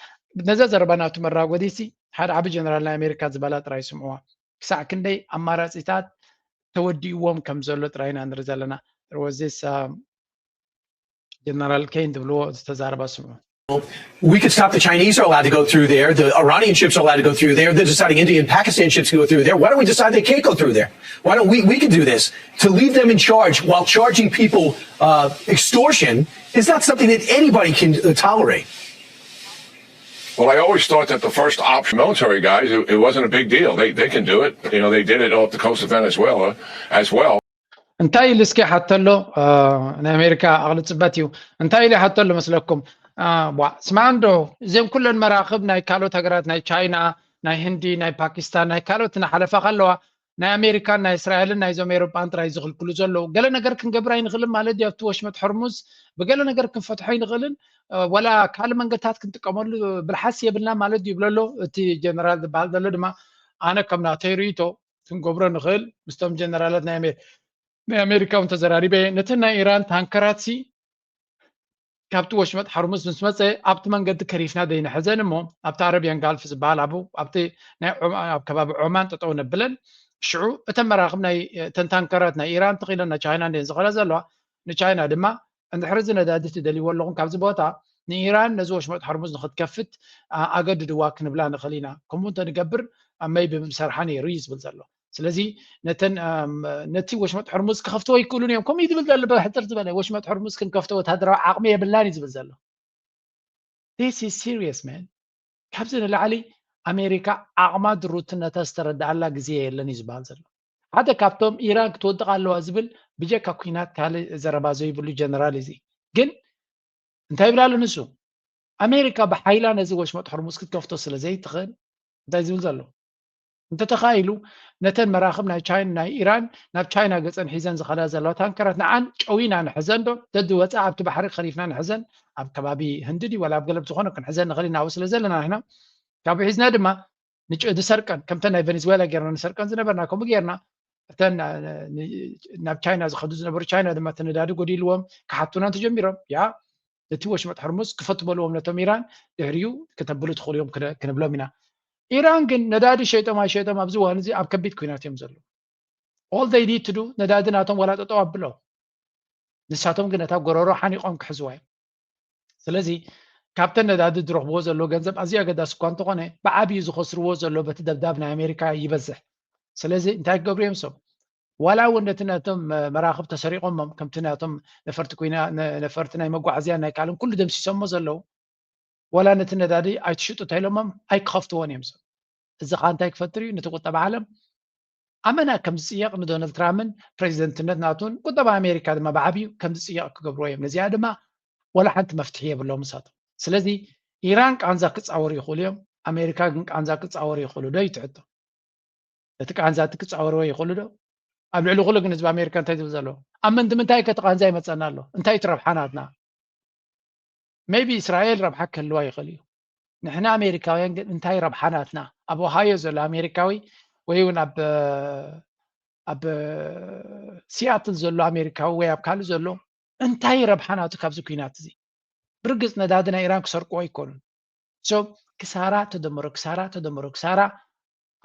ነዛ ዘረባ ናቱ መራጎዲ ሲ ሓደ ዓቢ ጀነራል ናይ ኣሜሪካ ዝበላ ጥራይ ስምዕዋ። ክሳዕ ክንደይ ኣማራፂታት ተወዲእዎም ከም ዘሎ ጥራይ ኢና ንርኢ ዘለና። There was this ጀነራል ኬን ዝብልዎ ዝተዛረባ ስምዑ። We could stop the Chinese are allowed to go through there. The Iranian ships are allowed to go through there. They're deciding Indian Pakistan ships can go through there. Why don't we decide they can't go through there? Why don't we, we could do this. To leave them in charge while charging people uh, extortion is not something that anybody can uh, tolerate. Well, I always thought that the first option, military guys, it, it wasn't a big deal. They, they can do it. You know, they did it off the coast of Venezuela as well. እንታይ ኢሉ እስኪ ሓተሎ? ናይ ኣሜሪካ ኣቕሊ ፅበት እዩ። እንታይ ኢሉ ሓተሎ መስለኩም? ስማዕ እንዶ፣ እዚም ኩለን መራኽብ ናይ ካልኦት ሃገራት፣ ናይ ቻይና፣ ናይ ህንዲ፣ ናይ ፓኪስታን፣ ናይ ካልኦት እናሓለፋ ከለዋ ናይ ኣሜሪካን ናይ እስራኤልን ናይዞም ኤሮጳን ጥራይ ዝኽልክሉ ዘለዉ። ገለ ነገር ክንገብር ኣይንኽእልን ማለት ድዩ ኣብቲ ወሽመጥ ሕርሙዝ? ብገለ ነገር ክንፈትሖ ኣይንኽእልን? ወላ ካልእ መንገድታት ክንጥቀመሉ ብልሓስ የብልና ማለት ድዩ ይብሎ ኣሎ እቲ ጀነራል ዝበሃል ዘሎ ድማ። ኣነ ከም ናተይ ርእይቶ ክንገብሮ ንኽእል ምስቶም ጀነራላት ናይ ኣሜሪካ ናይ ኣሜሪካ እውን ተዘራሪበ ነተን ናይ ኢራን ታንከራት ሲ ካብቲ ወሽመጥ ሓርሙዝ ምስ መፀ ኣብቲ መንገዲ ከሪፍና ደይንሕዘን እሞ ኣብቲ ኣረብያን ጋልፍ ዝበሃል ኣብ ኣብቲ ናይ ኣብ ከባቢ ዖማን ጠጠው ነብለን። ሽዑ እተን መራክብ ናይ እተን ታንከራት ናይ ኢራን ተኺለን ናይ ቻይና እንደ ዝኸዳ ዘለዋ ንቻይና ድማ እንድሕር እዚ ነዳዲ ትደልይዎ ኣለኹም ካብዚ ቦታ ንኢራን ነዚ ወሽመጥ ሓርሙዝ ንክትከፍት ኣገድድዋ ክንብላ ንኽእል ኢና። ከምኡ እንተንገብር maybe ምሰርሓ ነይሩ እዩ ዝብል ዘሎ። ስለዚ ነተን ነቲ ወሽመጥ ሕርሙዝ ክኸፍትዎ ይክእሉን እዮም። ከምኡ እዩ ዝብል ዘሎ ብሕፅር ዝበለ ወሽመጥ ሕርሙዝ ክንከፍቶ ወታደራዊ ዓቕሚ የብልናን እዩ ዝብል ዘሎ። This is serious man። ካብዚ ንላዕሊ ኣሜሪካ ዓቕማ ድሩትነታ ዝተረድኣላ ግዜ የለን እዩ ዝበሃል ዘሎ። ሓደ ካብቶም ኢራን ክትወድቕ ኣለዋ ዝብል ብጀካ ኩናት ካልእ ዘረባ ዘይብሉ ጀነራል እዚ ግን እንታይ ይብል ኣሎ ንሱ? ኣሜሪካ ብሓይላ ነዚ ወሽመጥ ሕርሙዝ ክትከፍቶ ስለ ዘይትኽእል እንታይ ዝብል ዘሎ? እንተተኻኢሉ ነተን መራኽብ ናይ ቻይና ናይ ኢራን ናብ ቻይና ገፀን ሒዘን ዝኸዳ ዘለዋ ታንከራት ንዓን ጨዊና ንሕዘን ዶ? ደድወፃ ኣብቲ ባሕሪ ከሪፍና ንሕዘን ኣብ ከባቢ ህንዲ ድዩ ዋላ ኣብ ገለብ ዝኾነ ክንሕዘን ንኽእል ኢና ኣብኡ ስለ ዘለና ንሕና ካብኡ ሒዝና ድማ ንሰርቀን ከምተን ናይ ቨኔዝዌላ ጌርና ንሰርቀን ዝነበርና ከምኡ ጌርና እተን ናብ ቻይና ዝኸዱ ዝነበሩ ቻይና ድማ ተነዳዲ ጎዲልዎም ክሓቱና ተጀሚሮም ያ እቲ ወሽመጥ ሕርሙዝ ክፈቱ በልዎም ነቶም ኢራን ድሕሪኡ ክተብሉ ትኽእሉ እዮም ክንብሎም ኢና። ኢራን ግን ነዳዲ ሸይጦም ኣይሸይጦም ኣብዚ እዋን እዚ ኣብ ከቢድ ኩናት እዮም ዘለዉ። All they need to do ነዳዲ ናቶም ዋላ ጠጠው ኣብሎ። ንሳቶም ግን ነታ ጎረሮ ሓኒቆም ክሕዝዋ እዮም። ስለዚ ካብተን ነዳዲ ዝረኽብዎ ዘሎ ገንዘብ ኣዝዩ ኣገዳሲ እኳ እንተኾነ ብዓብዩ ዝኸስርዎ ዘሎ በቲ ደብዳብ ናይ ኣሜሪካ ይበዝሕ። ስለዚ እንታይ ክገብሩ እዮም ሰብ ዋላ እውን ነቲ ነቶም መራኽብ ተሰሪቆሞም ከምቲ ናቶም ነፈርቲ ኩና ነፈርቲ ናይ መጓዓዝያ ናይ ካልም ኩሉ ደምሲሶሞ ዘለዉ ዋላ ነቲ ነዳዲ ኣይትሽጡ እንተኢሎሞም ኣይክኸፍትዎን እዮም ሰብ። እዚ ከዓ እንታይ ክፈጥር እዩ ነቲ ቁጠባ ዓለም ኣመና ከም ዝፅየቕ ንዶናልድ ትራምፕን ፕሬዚደንትነት ናቱን ቁጠባ ኣሜሪካ ድማ ብዓብዩ ከም ዝፅየቕ ክገብርዎ እዮም። ነዚኣ ድማ ዋላ ሓንቲ መፍትሒ የብሎም ንሳቶም። ስለዚ ኢራን ቃንዛ ክፃወሩ ይኽእሉ እዮም፣ ኣሜሪካ ግን ቃንዛ ክፃወሩ ይኽእሉ ዶ ይትሕቶ። እቲ ቃንዛ እቲ ክፃወርዎ ይኽእሉ ዶ? ኣብ ልዕሊ ኩሉ ግን ህዝቢ ኣሜሪካ እንታይ ዝብል ዘሎ ኣብ ምንዲ ምንታይ ከቲ ቃንዛ ይመፀና ኣሎ? እንታይ እቲ ረብሓ ናትና? ሜቢ እስራኤል ረብሓ ክህልዋ ይኽእል እዩ። ንሕና ኣሜሪካውያን ግን እንታይ ረብሓ ናትና? ኣብ ኦሃዮ ዘሎ ኣሜሪካዊ ወይ እውን ኣብ ኣብ ሲያትል ዘሎ ኣሜሪካዊ ወይ ኣብ ካልእ ዘሎ እንታይ ረብሓ ናቱ ካብዚ ኩናት እዚ? ብርግፅ ነዳዲ ናይ ኢራን ክሰርቅዎ ኣይኮኑን። ሶ ክሳራ ተደምሮ ክሳራ ተደምሮ ክሳራ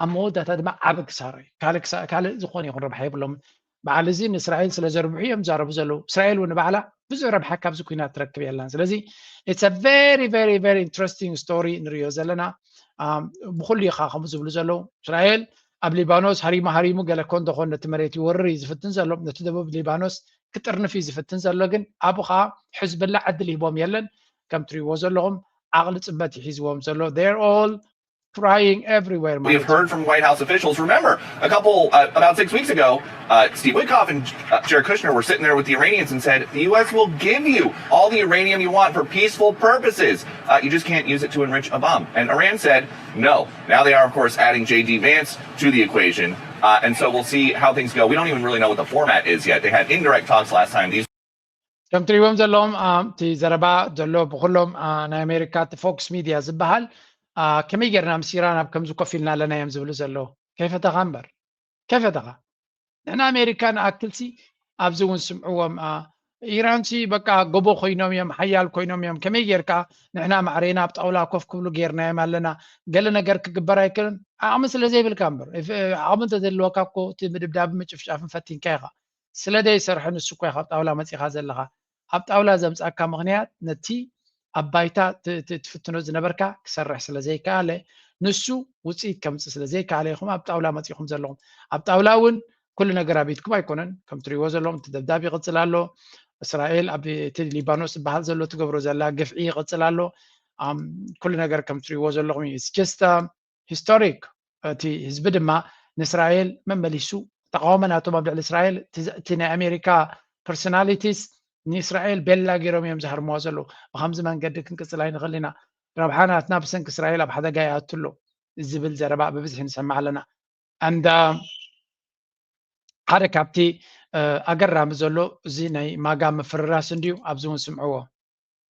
ኣብ መወዳእታ ድማ ዓቢ ክሳራ እዩ። ካልእ ዝኾነ ይኹን ረብሓ የብሎምን። በዓል እዚ ንእስራኤል ስለ ዘርብሑ እዮም ዝዛረቡ ዘለዉ። እስራኤል እውን ንባዕላ ብዙሕ ረብሓ ካብዚ ኩናት ትረክብ የላን። ስለዚ it's a very very very interesting story ንሪኦ ዘለና። ብኩሉ ኢኻ ከምኡ ዝብሉ ዘለዉ እስራኤል ኣብ ሊባኖስ ሃሪሙ ሃሪሙ ገለ ኮን ደኾን ነቲ መሬት ይወርር እዩ ዝፍትን ዘሎ፣ ነቲ ደቡብ ሊባኖስ ክጥርንፍ እዩ ዝፍትን ዘሎ። ግን ኣብኡ ከዓ ሕዝብላ ዕድል ሂቦም የለን። ከም ትሪእዎ ዘለኹም ዓቕሊ ፅበት ይሒዝዎም ዘሎ። They're all crying everywhere. We've heard from White House officials. Remember, a couple, uh, about six weeks ago, uh, Steve Witkoff and uh, Jared Kushner were sitting there with the Iranians and said, the U S will give you all the uranium you want for peaceful purposes. Uh, you just can't use it to enrich a bomb. And Iran said, no. Now they are, of course, adding J D Vance to the equation. Uh, and so we'll see how things go. We don't even really know what the format is yet. They had indirect talks last time. These ከም ትሪእዎም ዘለዎም እቲ ዘረባ ዘሎ ብኩሎም ናይ ኣሜሪካ እቲ ፎክስ ሚድያ ዝበሃል ከመይ ጌርና ምስ ኢራን ኣብ ከምዚ ኮፍ ኢልና ኣለና እዮም ዝብሉ ዘለዉ። ከይፈተኻ እምበር ከይፈተኻ ንሕና ኣሜሪካ ንኣክልሲ ኣብዚ እውን ስምዕዎም ኢራንሲ በቃ ጎቦ ኮይኖም እዮም ሓያል ኮይኖም እዮም ከመይ ጌርካ ንሕና ማዕሬና ኣብ ጣውላ ኮፍ ክብሉ ጌርናዮም ኣለና ገለ ነገር ክግበር ኣይክእልን ዓቕሚ ስለ ዘይብልካ እምበር ዓቕሚ እንተዘለወካ እኮ እቲ ምድብዳብ ምጭፍጫፍን ፈቲንካ ኢኻ ስለ ዘይሰርሐ ንሱ እኮ ኢኻ ኣብ ጣውላ መፂኻ ዘለኻ ኣብ ጣውላ ዘምፃካ ምክንያት ነቲ ኣብ ባይታ ትፍትኖ ዝነበርካ ክሰርሕ ስለ ዘይከኣለ ንሱ ውፅኢት ከምፅእ ስለ ዘይከኣለ ኢኹም ኣብ ጣውላ መፂኹም ዘለኹም ኣብ ጣውላ እውን ኩሉ ነገር ኣቢትኩም ኣይኮነን ከም ትሪእዎ ዘለኹም እቲ ደብዳብ ይቕፅል ኣሎ እስራኤል ኣብ እቲ ሊባኖስ ዝበሃል ዘሎ ትገብሮ ዘላ ግፍዒ ይቕፅል ኣሎ ኩሉ ነገር ከም ትሪእዎ ዘለኹም እዩ just historic እቲ ህዝቢ ድማ ንእስራኤል መመሊሱ ተቃወሞ ናቶም ኣብ ልዕሊ እስራኤል እቲ ናይ ኣሜሪካ personalities ንእስራኤል ቤላ ገይሮም እዮም ዝሃርምዋ ዘለዉ ብከምዚ መንገዲ ክንቅፅል ኣይንኽእል ኢና ረብሓ ናትና ብሰንኪ እስራኤል ኣብ ሓደጋ ይኣቱ ኣሎ ዝብል ዘረባ ብብዝሒ ንሰምዕ ኣለና and ሓደ ካብቲ ኣገራሚ ዘሎ እዚ ናይ ማጋ ምፍርራስ እንድዩ ኣብዚ እውን ስምዕዎ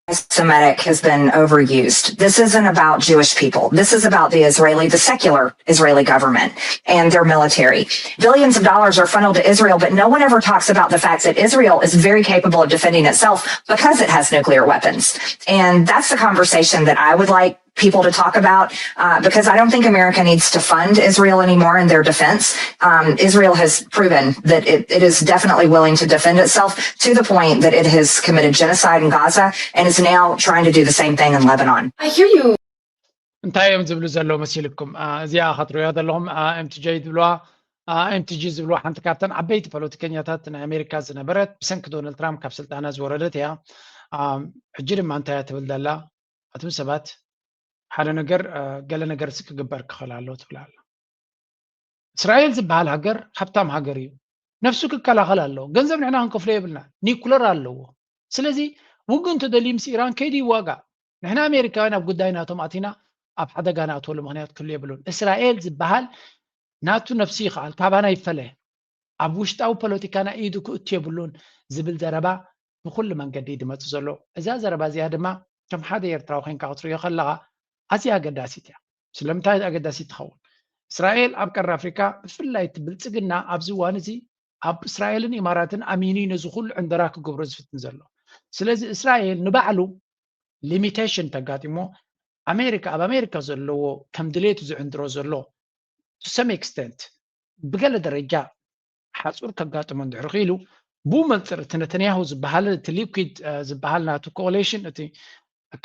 Semitic has been overused. This isn't about Jewish people. This is about the Israeli, the secular Israeli government and their military. Billions of dollars are funneled to Israel, but no one ever talks about the fact that Israel is very capable of defending itself because it has nuclear weapons. And that's the conversation that I would like people to talk about uh, because I don't think America needs to fund Israel anymore in their defense. Um, Israel has proven that it, it is definitely willing to defend itself to the point that it has committed genocide in Gaza and is now trying to do the same thing in Lebanon. I hear you. እንታይ እዮም ዝብሉ ዘለዉ መሲልኩም እዚኣ ከትርእዮ ዘለኹም ኤምቲጂ ዝብልዋ ኤምቲጂ ዝብልዋ ሓንቲ ካብተን ዓበይቲ ፖለቲከኛታት ናይ ኣሜሪካ ዝነበረት ብሰንኪ ዶናልድ ትራምፕ ካብ ስልጣና ዝወረደት እያ ሕጂ ድማ እንታይ እያ ትብል ዘላ ኣቱም ሰባት ሓደ ነገር ገለ ነገር ሲ ክግበር ክኽእል ኣሎ ትብል ኣላ እስራኤል ዝበሃል ሃገር ሃብታም ሃገር እዩ ነፍሱ ክከላኸል ኣለዎ ገንዘብ ንሕና ክንከፍሎ የብልና ኒኩለር ኣለዎ ስለዚ ውግእ እንተደልዩ ምስ ኢራን ከይዱ ይዋጋእ ንሕና ኣሜሪካውያን ኣብ ጉዳይ ናቶም ኣቲና ኣብ ሓደጋ ንኣትወሉ ምክንያት ክህሉ የብሉን እስራኤል ዝበሃል ናቱ ነፍሲ ይኽኣል ካባና ይፈለ ኣብ ውሽጣዊ ፖለቲካና ኢዱ ክእቱ የብሉን ዝብል ዘረባ ብኩሉ መንገዲ ድመፅ ዘሎ እዛ ዘረባ እዚኣ ድማ ከም ሓደ ኤርትራዊ ኮይንካ ክትሪኦ ከለካ ኣዝያ ኣገዳሲት እያ ስለምንታይ ኣገዳሲት ትኸውን እስራኤል ኣብ ቀር ኣፍሪካ ብፍላይ እቲ ብልፅግና ኣብዚ እዋን እዚ ኣብ እስራኤልን ኢማራትን ኣሚኑ ነዚ ኩሉ ዕንደራ ክገብሮ ዝፍትን ዘሎ ስለዚ እስራኤል ንባዕሉ ሊሚቴሽን ተጋጢሞ ኣሜሪካ ኣብ ኣሜሪካ ዘለዎ ከም ድሌቱ ዝዕንድሮ ዘሎ to some extent ብገለ ደረጃ ሓፁር ከጋጥሞ እንድሕር ክኢሉ ብኡ መንፅር እቲ ነተንያሁ ዝበሃል እቲ ሊኩድ ዝበሃል ናቱ ኮሌሽን እቲ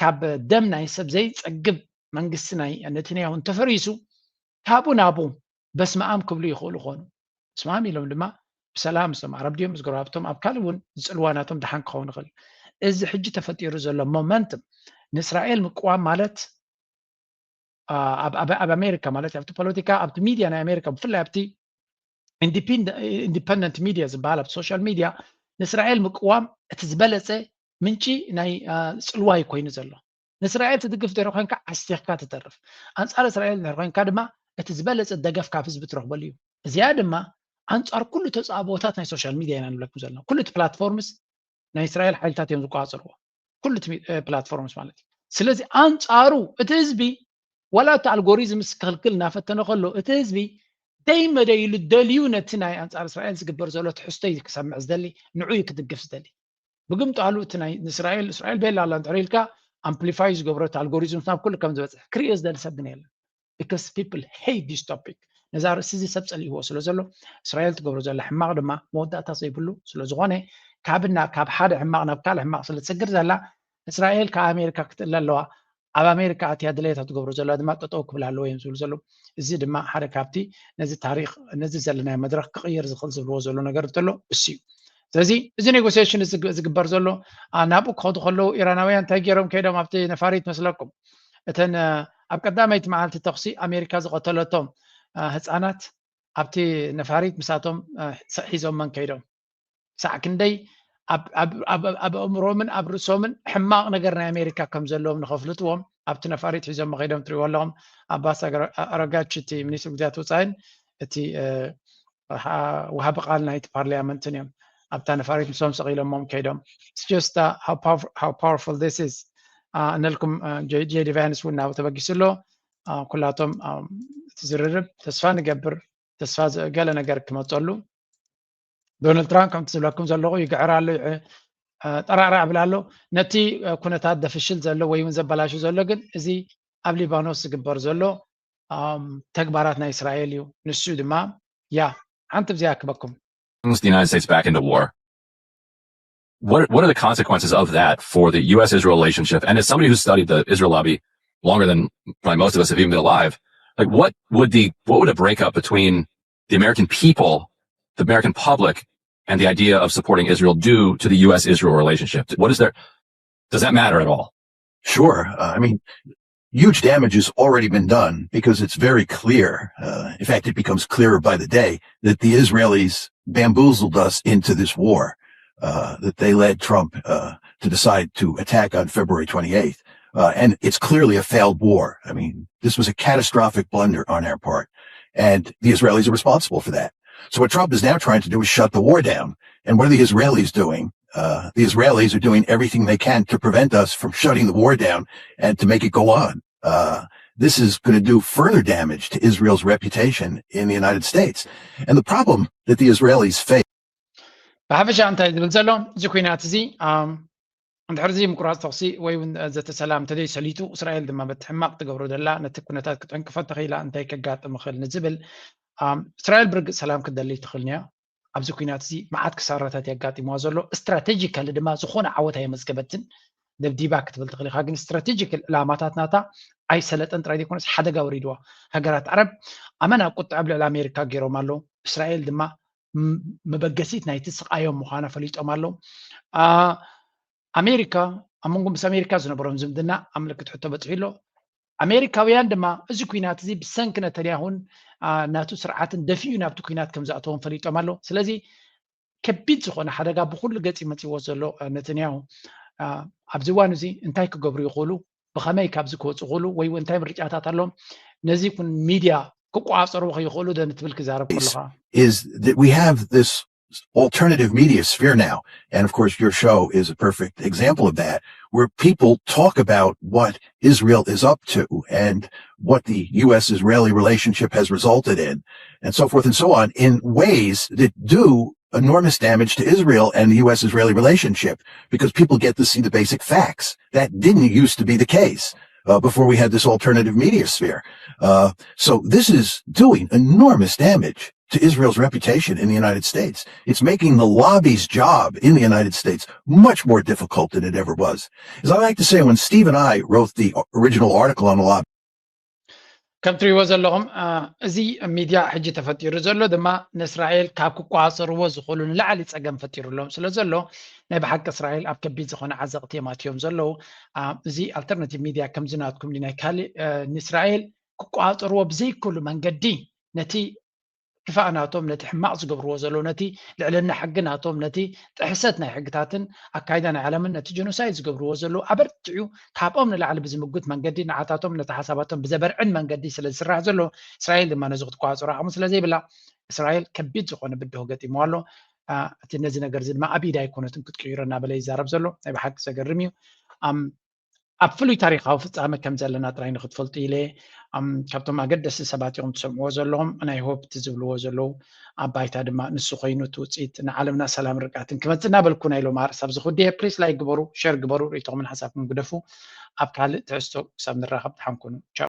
ካብ ደም ናይ ሰብ ዘይፀግብ መንግስቲ ናይ ነተንያሁ እንተፈሪሱ ካብኡ ናብኡ በስመኣም ክብሉ ይኽእሉ ኾኑ። በስመኣም ኢሎም ድማ ብሰላም ምስቶም ዓረብ ድዮም ምስ ጎረባብቶም ኣብ ካልእ እውን ዝፅልዋ ናቶም ደሓን ክኸውን ይኽእል። እዚ ሕጂ ተፈጢሩ ዘሎ ሞመንትም ንእስራኤል ምቅዋም ማለት ኣብ ኣሜሪካ ማለት ኣብቲ ፖለቲካ ኣብቲ ሚድያ ናይ ኣሜሪካ ብፍላይ ኣብቲ ኢንዲፐንደንት ሚድያ ዝበሃል ኣብቲ ሶሻል ሚድያ ንእስራኤል ምቅዋም እቲ ዝበለፀ ምንጪ ናይ ፅልዋ እዩ ኮይኑ ዘሎ። ንእስራኤል ትድግፍ ድሕሪ ኮይንካ ዓስቲኽካ ትተርፍ። ኣንፃር እስራኤል ድሕሪ ኮይንካ ድማ እቲ ዝበለፀ ደገፍ ካብ ህዝቢ ትረኽበሉ እዩ። እዚኣ ድማ ኣንፃር ኩሉ ተፃብኦታት ናይ ሶሻል ሚድያ ኢና ንብለኩም ዘለና። ኩሉ እቲ ፕላትፎርምስ ናይ እስራኤል ሓይልታት እዮም ዝቆፃፀርዎ። ኩሉ እቲ ፕላትፎርምስ ማለት እዩ። ስለዚ ኣንፃሩ እቲ ህዝቢ ዋላ እቲ ኣልጎሪዝም ክኽልክል እናፈተነ ከሎ እቲ ህዝቢ ደይ መደይ ኢሉ ደልዩ ነቲ ናይ ኣንፃር እስራኤል ዝግበር ዘሎ ትሕዝቶ እዩ ክሰምዕ ዝደሊ፣ ንዑ እዩ ክድግፍ ዝደሊ። ብግምጣሉ እቲ ናይ ንእስራኤል እስራኤል ቤላ ኣላ እንድሕር ኢልካ ኣምፕሊፋይ ዝገብሮ እቲ ኣልጎሪዝም ናብ ኩሉ ከም ዝበፅሕ ክርእዮ ዝደሊ ሰብ ግን የለን። Because people hate this topic። ነዛ ርእሲ እዚ ሰብ ፀሊእዎ ስለ ዘሎ እስራኤል ትገብሮ ዘላ ሕማቕ ድማ መወዳእታ ዘይብሉ ስለ ዝኾነ ካብና ካብ ሓደ ሕማቕ ናብ ካልእ ሕማቕ ስለ ትሰግር ዘላ እስራኤል ካብ ኣሜሪካ ክትእለ ኣለዋ። ኣብ ኣሜሪካ ኣትያ ድሌታ ትገብሮ ዘላ ድማ ጠጠው ክብል ኣለዎ እዮም ዝብሉ ዘለዉ። እዚ ድማ ሓደ ካብቲ ነዚ ታሪክ ነዚ ዘለናዮ መድረክ ክቕይር ዝኽእል ዝብልዎ ዘሎ ነገር እንተሎ እሱ እዩ። ስለዚ እዚ ኔጎሲሽን ዝግበር ዘሎ ናብኡ ክኸዱ ከለዉ ኢራናውያን እንታይ ገይሮም ከይዶም ኣብቲ ነፋሪት መስለኩም እተን ኣብ ቀዳመይቲ መዓልቲ ተኩሲ ኣሜሪካ ዝቐተለቶም ህፃናት ኣብቲ ነፋሪት ምሳቶም ሒዞመን ከይዶም ሳዕ ክንደይ ኣብ ኣእምሮምን ኣብ ርእሶምን ሕማቕ ነገር ናይ ኣሜሪካ ከም ዘለዎም ንኸፍልጥዎም ኣብቲ ነፋሪት ሒዞም ከይዶም ትሪእዎ ኣለኹም። ኣባስ ኣረጋች እቲ ሚኒስትር ጉዳያት ወፃኢን እቲ ወሃቢ ቃል ናይቲ ፓርላመንትን እዮም ኣብታ ነፋሪት ምሶም ሰቒሎሞም ከይዶም just how powerful this is። እነልኩም ጄዲ ቫንስ እውን ናብኡ ተበጊሱ ኣሎ። ኩላቶም እቲ ዝርርብ ተስፋ ንገብር ተስፋ ገለ ነገር ክመፀሉ ዶናልድ ትራምፕ ከምቲ ዝብለኩም ዘለኹ ይግዕር ኣሎ ጠራዕራዕ ብል ኣሎ። ነቲ ኩነታት ደፍሽል ዘሎ ወይ እውን ዘበላሹ ዘሎ ግን እዚ ኣብ ሊባኖስ ዝግበር ዘሎ ተግባራት ናይ እስራኤል እዩ። ንሱ ድማ ያ ሓንቲ ብዚኣ ክበኩም the United States back into war. What what are the consequences of that for the U S Israel relationship? And as somebody who's studied the Israel lobby longer than probably most of us have even been alive, like what would the what would a breakup between the American people, the American public, and the idea of supporting Israel do to the U S Israel relationship? What is there? Does that matter at all? Sure. Uh, I mean, huge damage has already been done because it's very clear. Uh, in fact, it becomes clearer by the day that the Israelis bamboozled us into this war, uh, that they led Trump uh, to decide to attack on February twenty-eighth. Uh, and it's clearly a failed war. I mean, this was a catastrophic blunder on our part. And the Israelis are responsible for that. So what Trump is now trying to do is shut the war down. And what are the Israelis doing? Uh, the Israelis are doing everything they can to prevent us from shutting the war down and to make it go on. Uh, this is going to do further damage to Israel's reputation in the United States. And the problem that the Israelis face ብሓፈሻ እንታይ ዝብል ዘሎ እዚ ኩናት እዚ እንድሕር እዚ ምቁራፅ ተኽሲ ወይ እውን ዘተሰላም እንተዘይሰሊጡ እስራኤል ድማ በቲ ሕማቕ ትገብሮ ዘላ ነቲ ኩነታት ክትዕንቅፎ ተኽኢላ እንታይ ከጋጥም ይኽእል ንዝብል እስራኤል ብርግፅ ሰላም ክትደሊ ትኽእል እያ። ኣብዚ ኩናት እዚ መዓት ክሳራታት የጋጢምዋ ዘሎ ስትራቴጂካሊ ድማ ዝኾነ ዓወት ኣየመዝገበትን። ደብዲባ ክትብል ትኽእል ኢኻ ግን ስትራቴጂካል ዕላማታት ናታ ኣይሰለጠን ጥራይ ዘይኮነስ ሓደጋ ወሪድዋ። ሃገራት ዓረብ ኣመና ቁጥዐ ኣብ ልዕሊ ኣሜሪካ ገይሮም ኣለዉ። እስራኤል ድማ መበገሲት ናይቲ ስቓዮም ምዃና ፈሊጦም ኣለዉ። ኣሜሪካ ኣብ መንጎ ምስ ኣሜሪካ ዝነበሮም ዝምድና ኣብ ምልክት ሕቶ በፂሑ ኣሎ። ኣሜሪካውያን ድማ እዚ ኩናት እዚ ብሰንኪ ነተንያሁን ናቱ ስርዓትን ደፊኡ ናብቲ ኩናት ከም ዝኣተዎም ፈሊጦም ኣለዉ። ስለዚ ከቢድ ዝኾነ ሓደጋ ብኩሉ ገፂ መፂዎ ዘሎ ነተንያሁ ኣብዚ እዋን እዚ እንታይ ክገብሩ ይኽእሉ ብኸመይ ካብዚ ክወፁ ይኽእሉ ወይ እንታይ ምርጫታት ኣለዎም ነዚ ይኩን ሚድያ ክቆፃፀሩ ከይኽእሉ ዶ ንትብል ክዛረብ ከለኻ is that we have this alternative media sphere now. And of course, your show is a perfect example of that, where people talk about what Israel is up to and what the U S Israeli relationship has resulted in, and so forth and so on, in ways that do enormous damage to Israel and the U S Israeli relationship because people get to see the basic facts. That didn't used to be the case. uh, before we had this alternative media sphere. Uh, so this is doing enormous damage to Israel's reputation in the United States. It's making the lobby's job in the United States much more difficult than it ever was. As I like to say, when Steve and I wrote the original article on the lobby, ከም ትሪእዎ ዘለኹም እዚ ሚድያ ሕጂ ተፈጢሩ ዘሎ ድማ ንእስራኤል ካብ ክቋፀርዎ ዝኽእሉ ንላዕሊ ፀገም ፈጢሩሎም ስለ ዘሎ ናይ ብሓቂ እስራኤል ኣብ ከቢድ ዝኾነ ዓዘቕቲ እዮም ኣትዮም ዘለዉ። እዚ ኣልተርናቲቭ ሚድያ ከምዚ ናትኩም ናይ ካልእ ንእስራኤል ክቋፀርዎ ብዘይክእሉ መንገዲ ነቲ ክፋእ ናቶም ነቲ ሕማቕ ዝገብርዎ ዘለዉ ነቲ ልዕልና ሕጊ ናቶም ነቲ ጥሕሰት ናይ ሕግታትን ኣካይዳ ናይ ዓለምን ነቲ ጀኖሳይድ ዝገብርዎ ዘለዉ ኣበርቲዑ ካብኦም ንላዕሊ ብዝምጉት መንገዲ ንዓታቶም ነቲ ሓሳባቶም ብዘበርዕን መንገዲ ስለ ዝስራሕ ዘሎ እስራኤል ድማ ነዚ ክትቋፀሮ ዓቕሚ ስለ ዘይብላ እስራኤል ከቢድ ዝኾነ ብድሆ ገጢምዋ ኣሎ። እቲ ነዚ ነገር እዚ ድማ ኣብ ኢድ ኣይኮነትን ክትቅይሮ እናበለ ይዛረብ ዘሎ ናይ ብሓቂ ዘገርም እዩ። ኣብ ፍሉይ ታሪካዊ ፍፃመ ከም ዘለና ጥራይ ንክትፈልጡ ኢለ ካብቶም ኣገደስቲ ሰባት ኢኹም ትሰምዕዎ ዘለኹም ናይ ሆፕ ዝብልዎ ዘለዉ ኣብ ባይታ ድማ ንሱ ኮይኑ እቲ ውፅኢት ንዓለምና ሰላም ርግኣትን ክመፅእ እናበልኩ ናይ ሎም ኣርእስቲ ኣብዚ ክውድየ ፕሊስ ላይክ ግበሩ ሸር ግበሩ ርእይቶኹምን ሓሳብኩም ግደፉ ኣብ ካልእ ትሕዝቶ ክሳብ ንራኸብ ድሓን ኩኑ ቻው